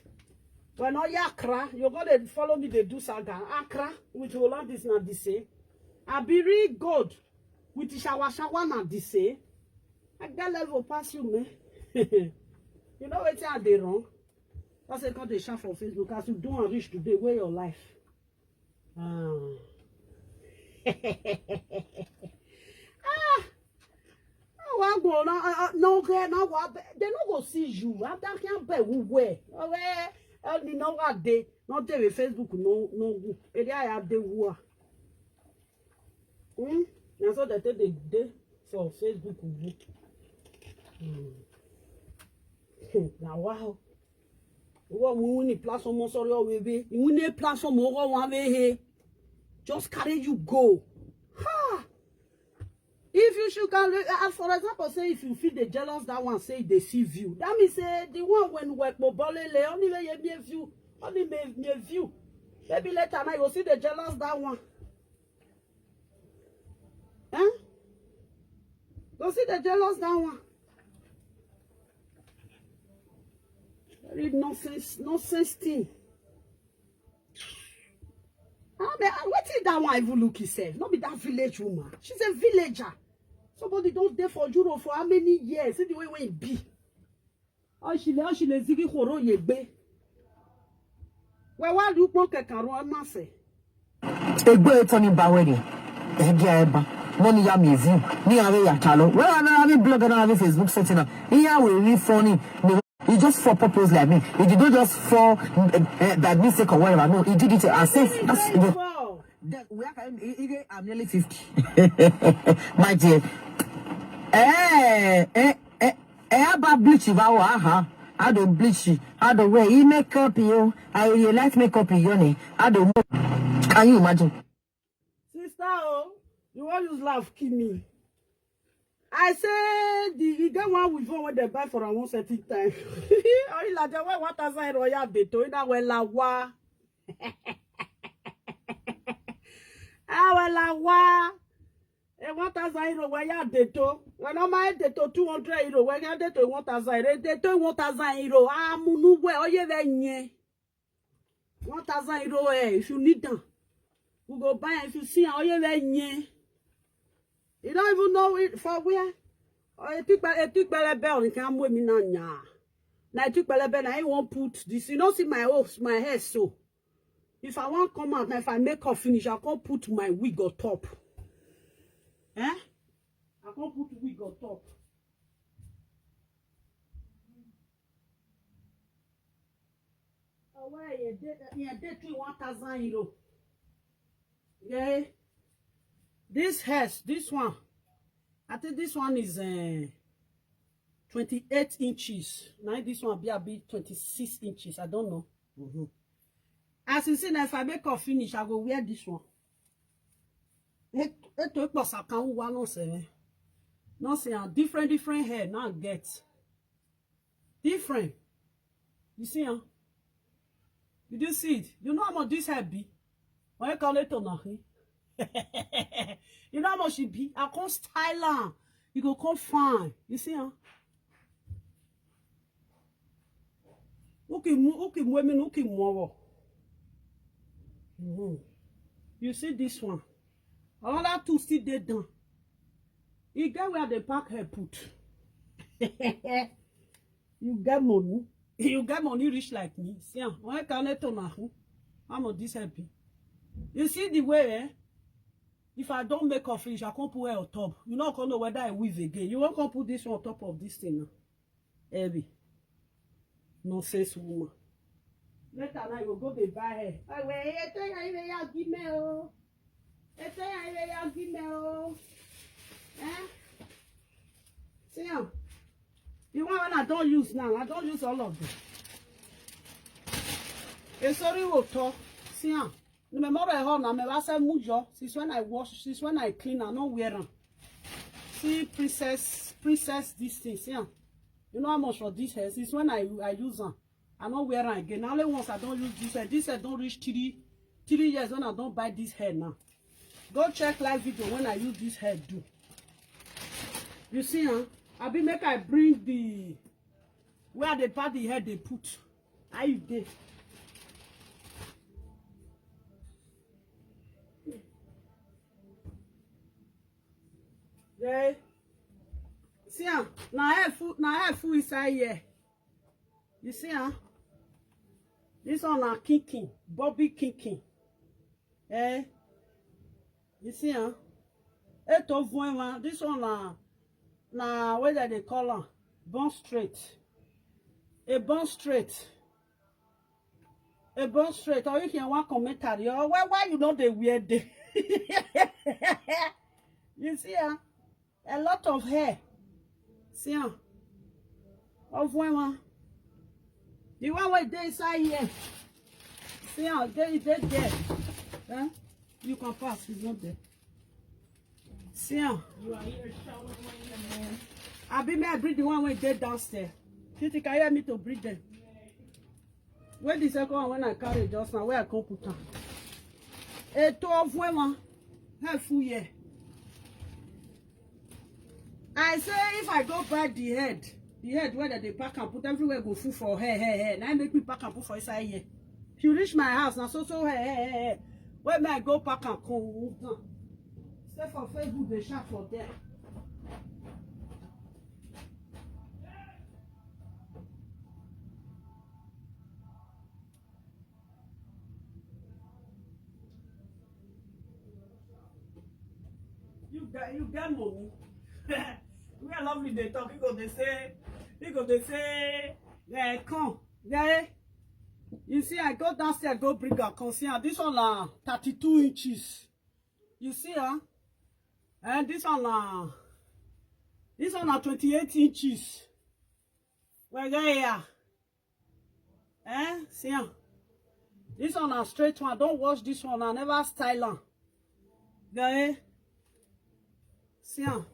When all Accra, you're gonna follow me, they do saga. Accra with Holland is not the same. I be real good with the shower shower not the same. I get level pass you, man. You know what I did wrong? That's a call the shot for Facebook. As you do and reach today, where your life? Ah. Ah. Oh, I go now. Uh, uh, no, okay, now what? They no go see you. I don't can't bet who where. Oh, where? I only know what day. Not there with Facebook. No, no. Area I have the war. Hmm. Na so they take the day for Facebook. Hmm. Now wow. What we win the platform? Sorry, oh, we be. We win the platform. What one way here? Just carry you go. Ha! If you should can, uh, for example, say if you feel the jealous that one, say they see view. That means say the one when work mo bolele only way you may view, only may, may view. Maybe later now you see the jealous that one. Huh? Go see the jealous that one. Very nonsense, nonsense thing. I mean, ah, wetin that one even look herself? Not be that village woman. She's a villager. Somebody don't there for Europe for how many years? See the way we be. Oh, she le, oh, she le zigi horo yegbe. Well, why do you want to carry on, say? Egbe etoni bawere. Egi eba. Money ya me view. Ni are ya talo. Well, I don't have a blog, I don't have a Facebook setting up. Here we read funny. He just for purpose like me. He did not just for uh, uh, by mistake or whatever. No, he did it as if that's you know. That we are, I'm nearly fifty. My dear. Eh, eh, eh, eh, about bleach, if I were, uh-huh. I don't bleach. I don't wear. He make up you. I you like make up you. I don't know. Can you imagine? Sister, oh, you want use laugh kill me. I say the you get one with one when they buy for a one certain time. Oh, you like the way what as I royal they told that well la wa. Ah, well la wa. E one thousand euro where ya deto. When no my deto two hundred euro where ya deto one thousand euro. Deto one thousand euro. Ah, munu we oye ve nye. One thousand euro eh, if you need them. We go buy if you see oye ve nye. You don't even know it for where. Oh, you think about it, think about it, bell, you can't move me now. Now you think about it, now you won't put this. You don't see my hopes, my hair so. If I want come out, now if I make up finish, I can't put my wig on top. Eh? I can't put wig on top. Oh, where you did you did three one thousand euro? Yeah. This hairs, this one. I think this one is uh, twenty-eight inches. Now this one be a bit twenty-six inches. I don't know. Mm-hmm. As you see, now if I make up finish, I go wear this one. It it took us a can one no say. No say different different hair now get. Different. You see, huh? You do see it. You know how much this hair be? Why you call it on? You know how much it be? I can't style her. You go come fine. You see, huh? Uki mu, uki mu, emi uki mu. Mm-hmm. You see this one? Another two still dead down. You get where they pack her put. You get money. You get money rich like me. See, ah, when I can let on who? I'm on this happy. You see the way, eh? If I don't make up finish, I can't put her on top. You know, I can't know whether I weave again. You won't come put this one on top of this thing now. Heavy. Nonsense woman. Later now you go go dey buy hair. Ewe, ete ya ire ya gime o. Ete ya ire ya gime o. Eh? See am. The one wey I don use now, I don use all of them. E sorry wo to. See am. No me more ho na me wa se mujo. Since when I wash, since when I clean, I no wear am. See princess, princess this thing. See am. You know how much for this hair? Since when I I use am, I no wear am again. Na only once I don use this hair. This hair don reach three three years when I don buy this hair now. Go check live video when I use this hair do. You see, huh? Abi make I bring the where they pack the hair they put. How you dey? Yeah. See, huh? Na hair full, na hair full inside here. You see, huh? This one na kinking, Bobby kinking. Eh? You see, huh? Eto Vuema, this one na na what that they call am? Bond straight. A bond straight. A bond straight. Or you can one commentary. Oh, why why you know they wear day? You see, huh? A lot of hair. See am. Of when one. The one wey dey inside here. See am, dey dey there. Eh? You can pass, it's not there. See am. You are here showering my hair, man. Abi may I bring the one wey dey downstairs? Titi, can you help me to bring them? Where the second one when I carry just now, where I come put am? A two of when one. How full here? I say if I go buy the head, the head where they pack and put everywhere go full for hair, hair, hair. Now make me pack and put for inside here. If you reach my house, now so so hair, hair, hair, hair. Where may I go pack and come move down? Stay for Facebook, they shout for there. You get you get money. Where lovely they talk, you go they say, you go they say, yeah, come, yeah. You see, I go downstairs, go bring her, come see her. This one na thirty-two inches. You see her? And this one na this one na twenty-eight inches. Well, yeah, yeah. Eh? See am. This one na straight one. I don wash this one. I never style am. Guy. See am.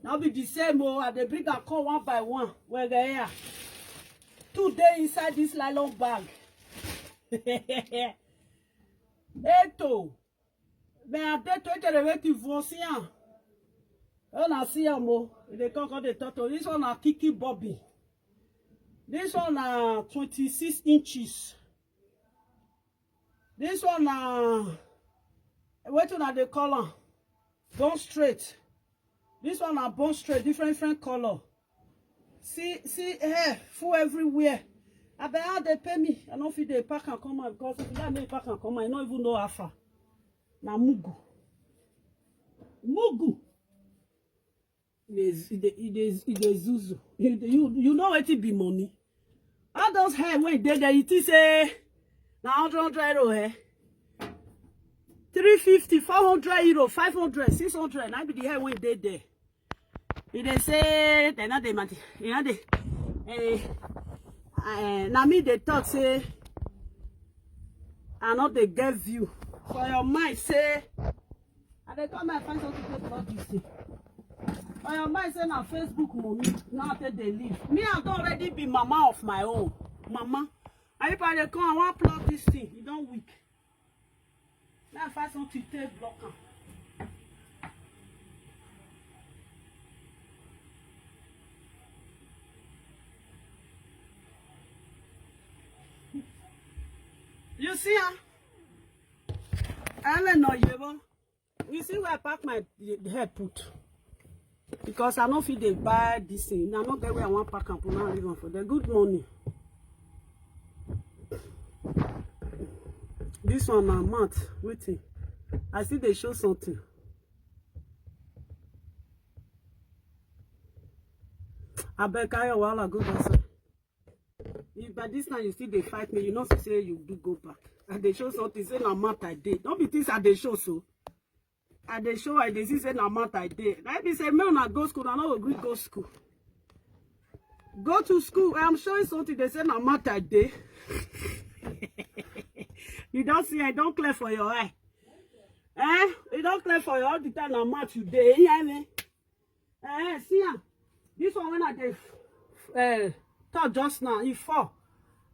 Now be the same. Oh, I dey bring am come one by one. Well, guy, yeah. Two dey inside this nylon bag. Eto. Me I dey to ete reweti vo. See am. Oh, na see am o. E dey come come dey talk to. This one na Kiki Bobby. This one na twenty-six inches. This one na wetin una dey call am? Bone straight. This one na bone straight, different different color. See see hair full everywhere. Abeg, how they pay me? I no fit dey pack and come out because if you let me pack and come out, I no even know how far. Na mugu. Mugu. E dey e dey e dey e dey zuzu. You you you know wetin be money? All those hair wey dey there, you think say na hundred hundred euro, eh? Three fifty, four hundred euro, five hundred, six hundred, na be the hair wey dey there. E dey say they no dey mati, e no dey. Eh, eh, na me dey talk say I no dey get view. For your mind say I dey come my find something to block this thing. For your mind say na Facebook money now take dey live. Me I don already be mama of my own. Mama, and if I dey come, I wan plug this thing. E don weak. Now I find something take block am. You see am? I no know you. You see where I pack my the head put? Because I no fit dey buy this thing. I no get where I wan pack am put now leave am for there. Good morning. This one na mat. Wetin? I still dey show something. Abeg carry your wahala go outside. If by this time you still dey fight me, you know say you do go back. I dey show something, say na mouth I dey. No be things I dey show so. I dey show, I dey see say na mouth I dey. Na be say make una go school, I no go gree go school. Go to school, I'm showing something, they say na mouth I dey. You don see, I don clear for your eye. Eh? You don clear for your all the time na mouth you dey. You hear me? Eh, see am. This one when I dey uh, talk just now, e fall.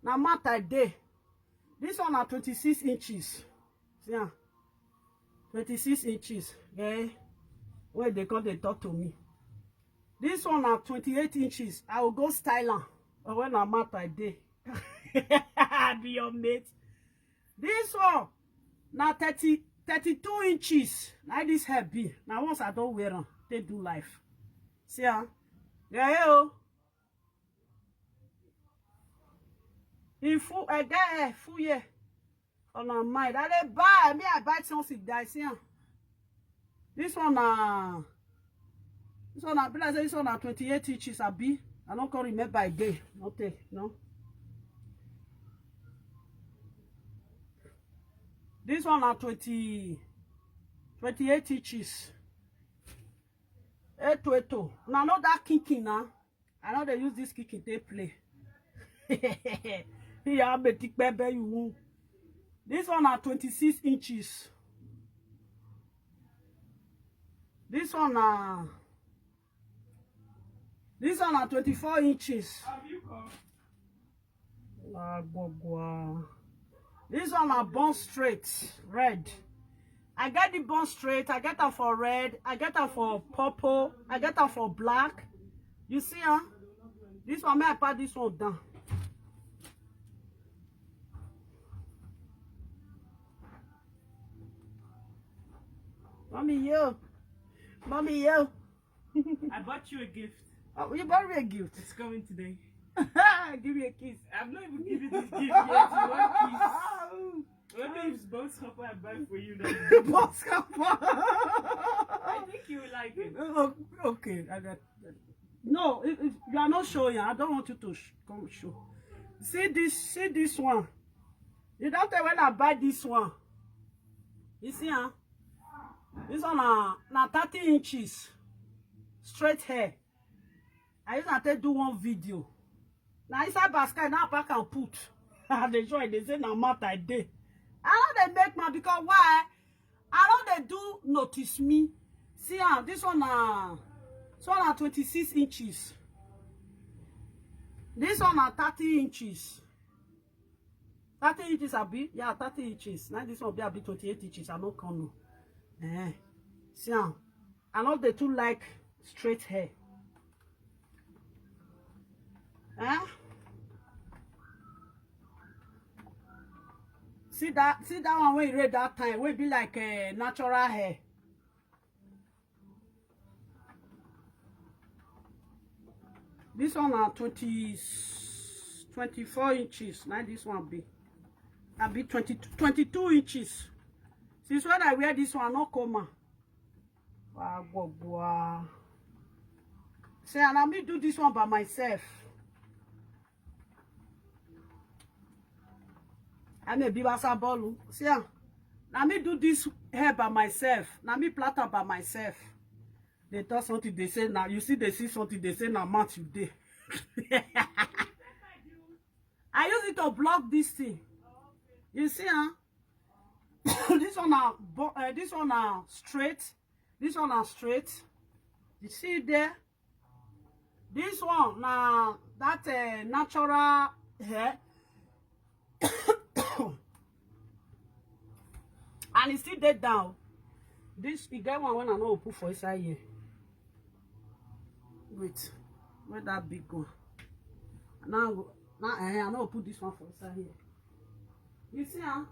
Na mouth I dey. This one na twenty-six inches. See am. Twenty-six inches. Eh? When they come, they talk to me. This one na twenty-eight inches. I will go style am. But when na mouth I dey. I be your mate. This one na thirty, thirty-two inches. Na this hair be. Na once I don wear am, take do life. See am. Yeah, yeah, oh. E full, I get hair full here. On my mind. I dey buy, me I buy something, guys. See am. This one na, this one na, be like say this one na twenty-eight inches, abi. I no come remember again. No take, no. This one na twenty, twenty-eight inches. Eto, eto. Una know that kinkin na. I no dey use this kinkin take play. Yeah, be thick baby, you won. This one na twenty-six inches. This one na, this one na twenty-four inches. Agbogbo. This one na Bond Street, red. I get the Bond Street, I get am for red, I get am for purple, I get am for black. You see, huh? This one, may I pat this one down. Mommy, yo. Mommy, yo. I bought you a gift. Oh, you bought me a gift. It's coming today. Give me a kiss. I've not even given this gift yet. You want kiss? Maybe it's both supper I buy for you now. Both supper. I think you will like it. Oh, okay, I got. No, if, if you are not showing, I don't want you to sh- come show. See this, see this one. You don't tell when I buy this one. You see, huh? This one na, na thirty inches. Straight hair. I use am take do one video. Na inside basket, now pack and put. I dey show, they say na mouth I dey. I no dey make man because why? I no dey do notice me. See am, this one na, this one na twenty-six inches. This one na thirty inches. Thirty inches, abi? Yeah, thirty inches. Now this one be abi twenty-eight inches. I no come know. Eh. See am. I no dey too like straight hair. Eh? See that, see that one wey you read that time, wey be like uh, natural hair. This one na twenty, twenty-four inches. Now this one be, I be twenty, twenty-two inches. Since when I wear this one, no come. Wow, wow, wow. Say, and let me do this one by myself. I'm a bibasa bolu. See, ah, let me do this hair by myself. Let me plait am by myself. They talk something, they say now. You see, they see something, they say now, mouth you dey. I use it to block this thing. You see, huh? This one now, uh, this one now straight. This one now straight. You see it there? This one now that uh, natural hair. And it still dey down. This, e get one when I no put for inside here. Wait, where that big one? Now, now eh, I no put this one for inside here. You see, huh?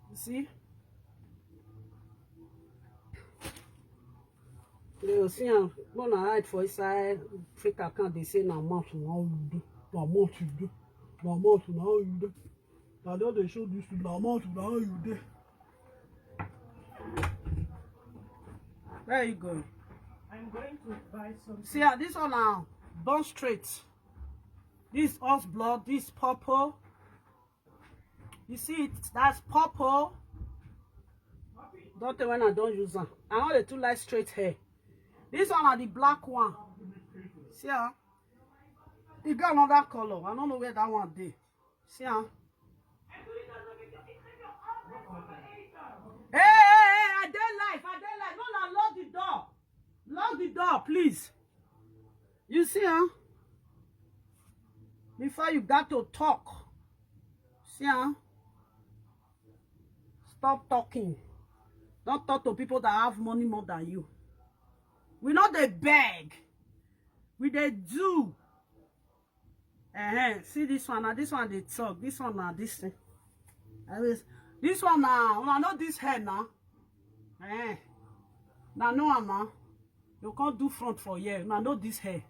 You see? You see, huh? When I hide for inside fake account, they say na mouth na all you do, na mouth you do, na mouth na all you do. I don dey show this thing, na mouth na all you do. Where are you going? I'm going to buy something. See, ah, this one now. Bone straight. This horse blood, this purple. You see it? That's purple. Don't tell when I don't use them. I want the two light straight hair. This one are the black one. See, ah, e get another color. I don't know where that one dey. See, ah. Hey, hey, hey, I dey live, I dey live. No, no, lock the door. Lock the door, please. You see, huh? Before you got to talk. See, huh? Stop talking. Don't talk to people that have money more than you. We not dey beg. We dey do. Uh-huh. See this one. Now this one dey talk. This one now this thing. I was, this one now. Una know this hair now. Eh. Now no one now. You can't do front for here. Now know this hair.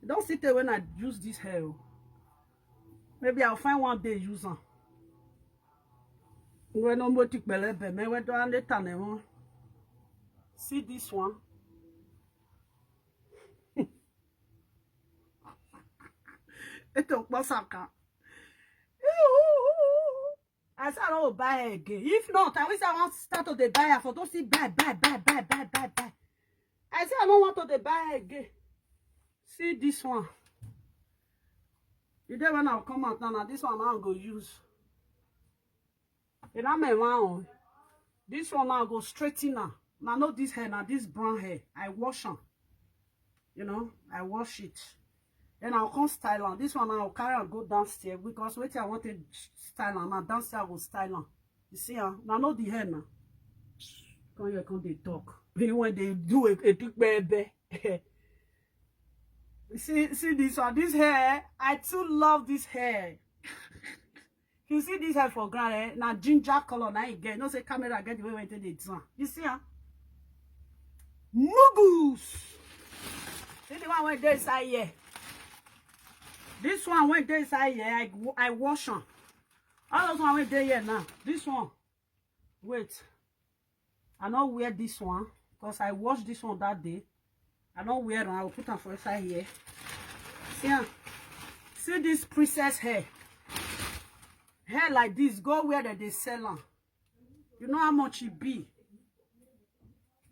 You don't sit there when I use this hair. Oh. Maybe I'll find one day use am. When no more thick belly, but me when do I later never. See this one. It don't pass. I say I don't buy again. If not, I wish I want start to dey buy. I for don't see buy, buy, buy, buy, buy, buy, buy. I say I don't want to dey buy again. See this one. You dey when I come out now, now this one I go use. You know me one. This one I go straighten now. Now not this hair, now this brown hair. I wash am. You know, I wash it. Then I'll come style am. This one I'll carry and go downstairs because wait, I want to style am. Now downstairs I go style am. You see, huh? Now not the hair now. Come here, come dey talk. When they do a, a big baby. See, see this one. This hair, I too love this hair. You see this hair for ground, eh? Now ginger color, now you get. You know say camera get the way when they design. You see, huh? Mugus. See the one wey dey inside here. This one wey dey inside here, I, I wash am. All those one wey dey here now. This one. Wait. I no wear this one because I wash this one that day. I no wear am. I will put am for inside here. See am. See this princess hair. Hair like this. Go where they dey sell am. You know how much e be.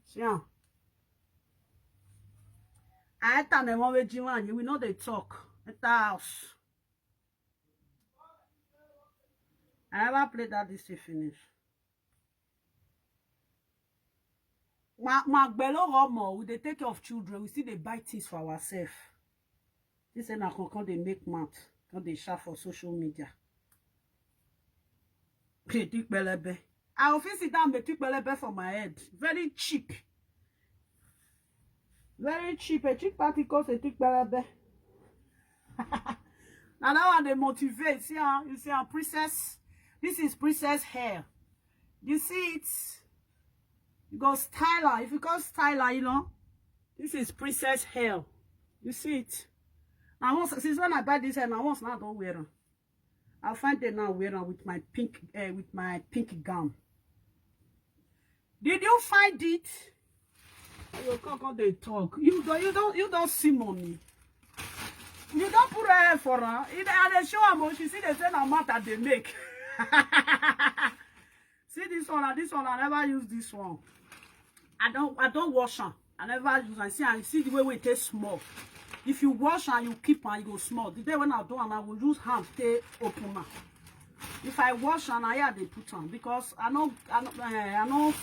See am. I enter the one wey G one. You will know they talk. Enter house. I never play that this thing finish. My, my bello homo, we dey take care of children, we still dey buy things for ourselves. This na come, come dey make mouth, come dey shout for social media. Hey, thick belebe. I will fit sit down, but thick belebe for my head. Very cheap. Very cheap. A cheap party cost a thick belebe. Now that one they motivate. See how you see how princess. This is princess hair. You see it? You go style her. If you go style her, you know. This is princess hair. You see it? Now once since when I buy this hair, now once now I don't wear them. I find them now wear them with my pink uh, with my pink gown. Did you find it? You come come dey talk. You don't you don't you don't see money. You don't put her hair for her. It, and they show her more. She see they say na matter they make. See this one, and this one, I never use this one. I don't I don't wash am. I never use am. See, I see the way we take small. If you wash and you keep am, you go small. The day when I do am, I will use hand take open am. If I wash am, I had dey put am because I know I know uh, I know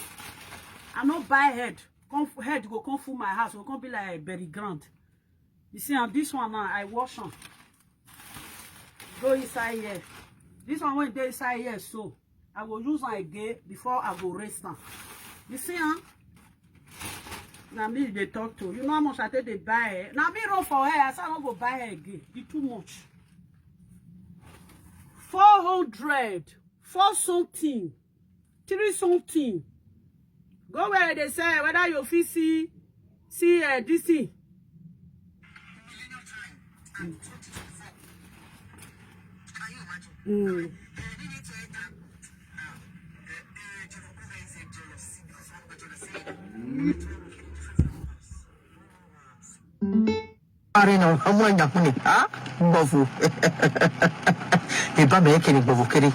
I know buy head. Come head go come full my house. Go come be like a berry ground. You see, and this one now I wash am. Go inside here. This one wey dey inside here so I go use am again before I go rest am. You see, huh? Now me they talk to you know how much I take they buy. Now me run for her. I say I don't go buy her again. It too much. Four hundred, four something, three something. Go where they say whether you fit see see uh, this thing. Mm. Are no, ọmọ nya huni. Ah, gbovu. Eba me kini gbovu kiri.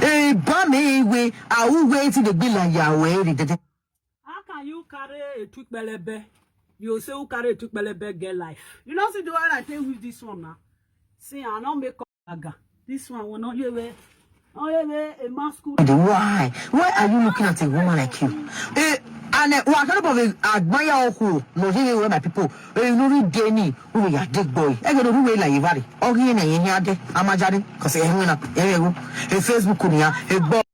Eba me we, awu we ti de bila ya we ri dede. How can you carry a twig belebe? You say who carry a twig belebe get life. You know see the one I take with this one now. See, I no make up aga. This one will not hear we. Oh yeah, we a masculine. Why? Why are you looking at a woman like you? Eh, and uh, what kind of a admire who? No, here where my people. Eh, you know, read Danny, who we are big boy. I get who we like Ivari. Oh, here na here de. Amajari, cause eh, who na eh, who. Eh, Facebook ni ya. Eh, boy.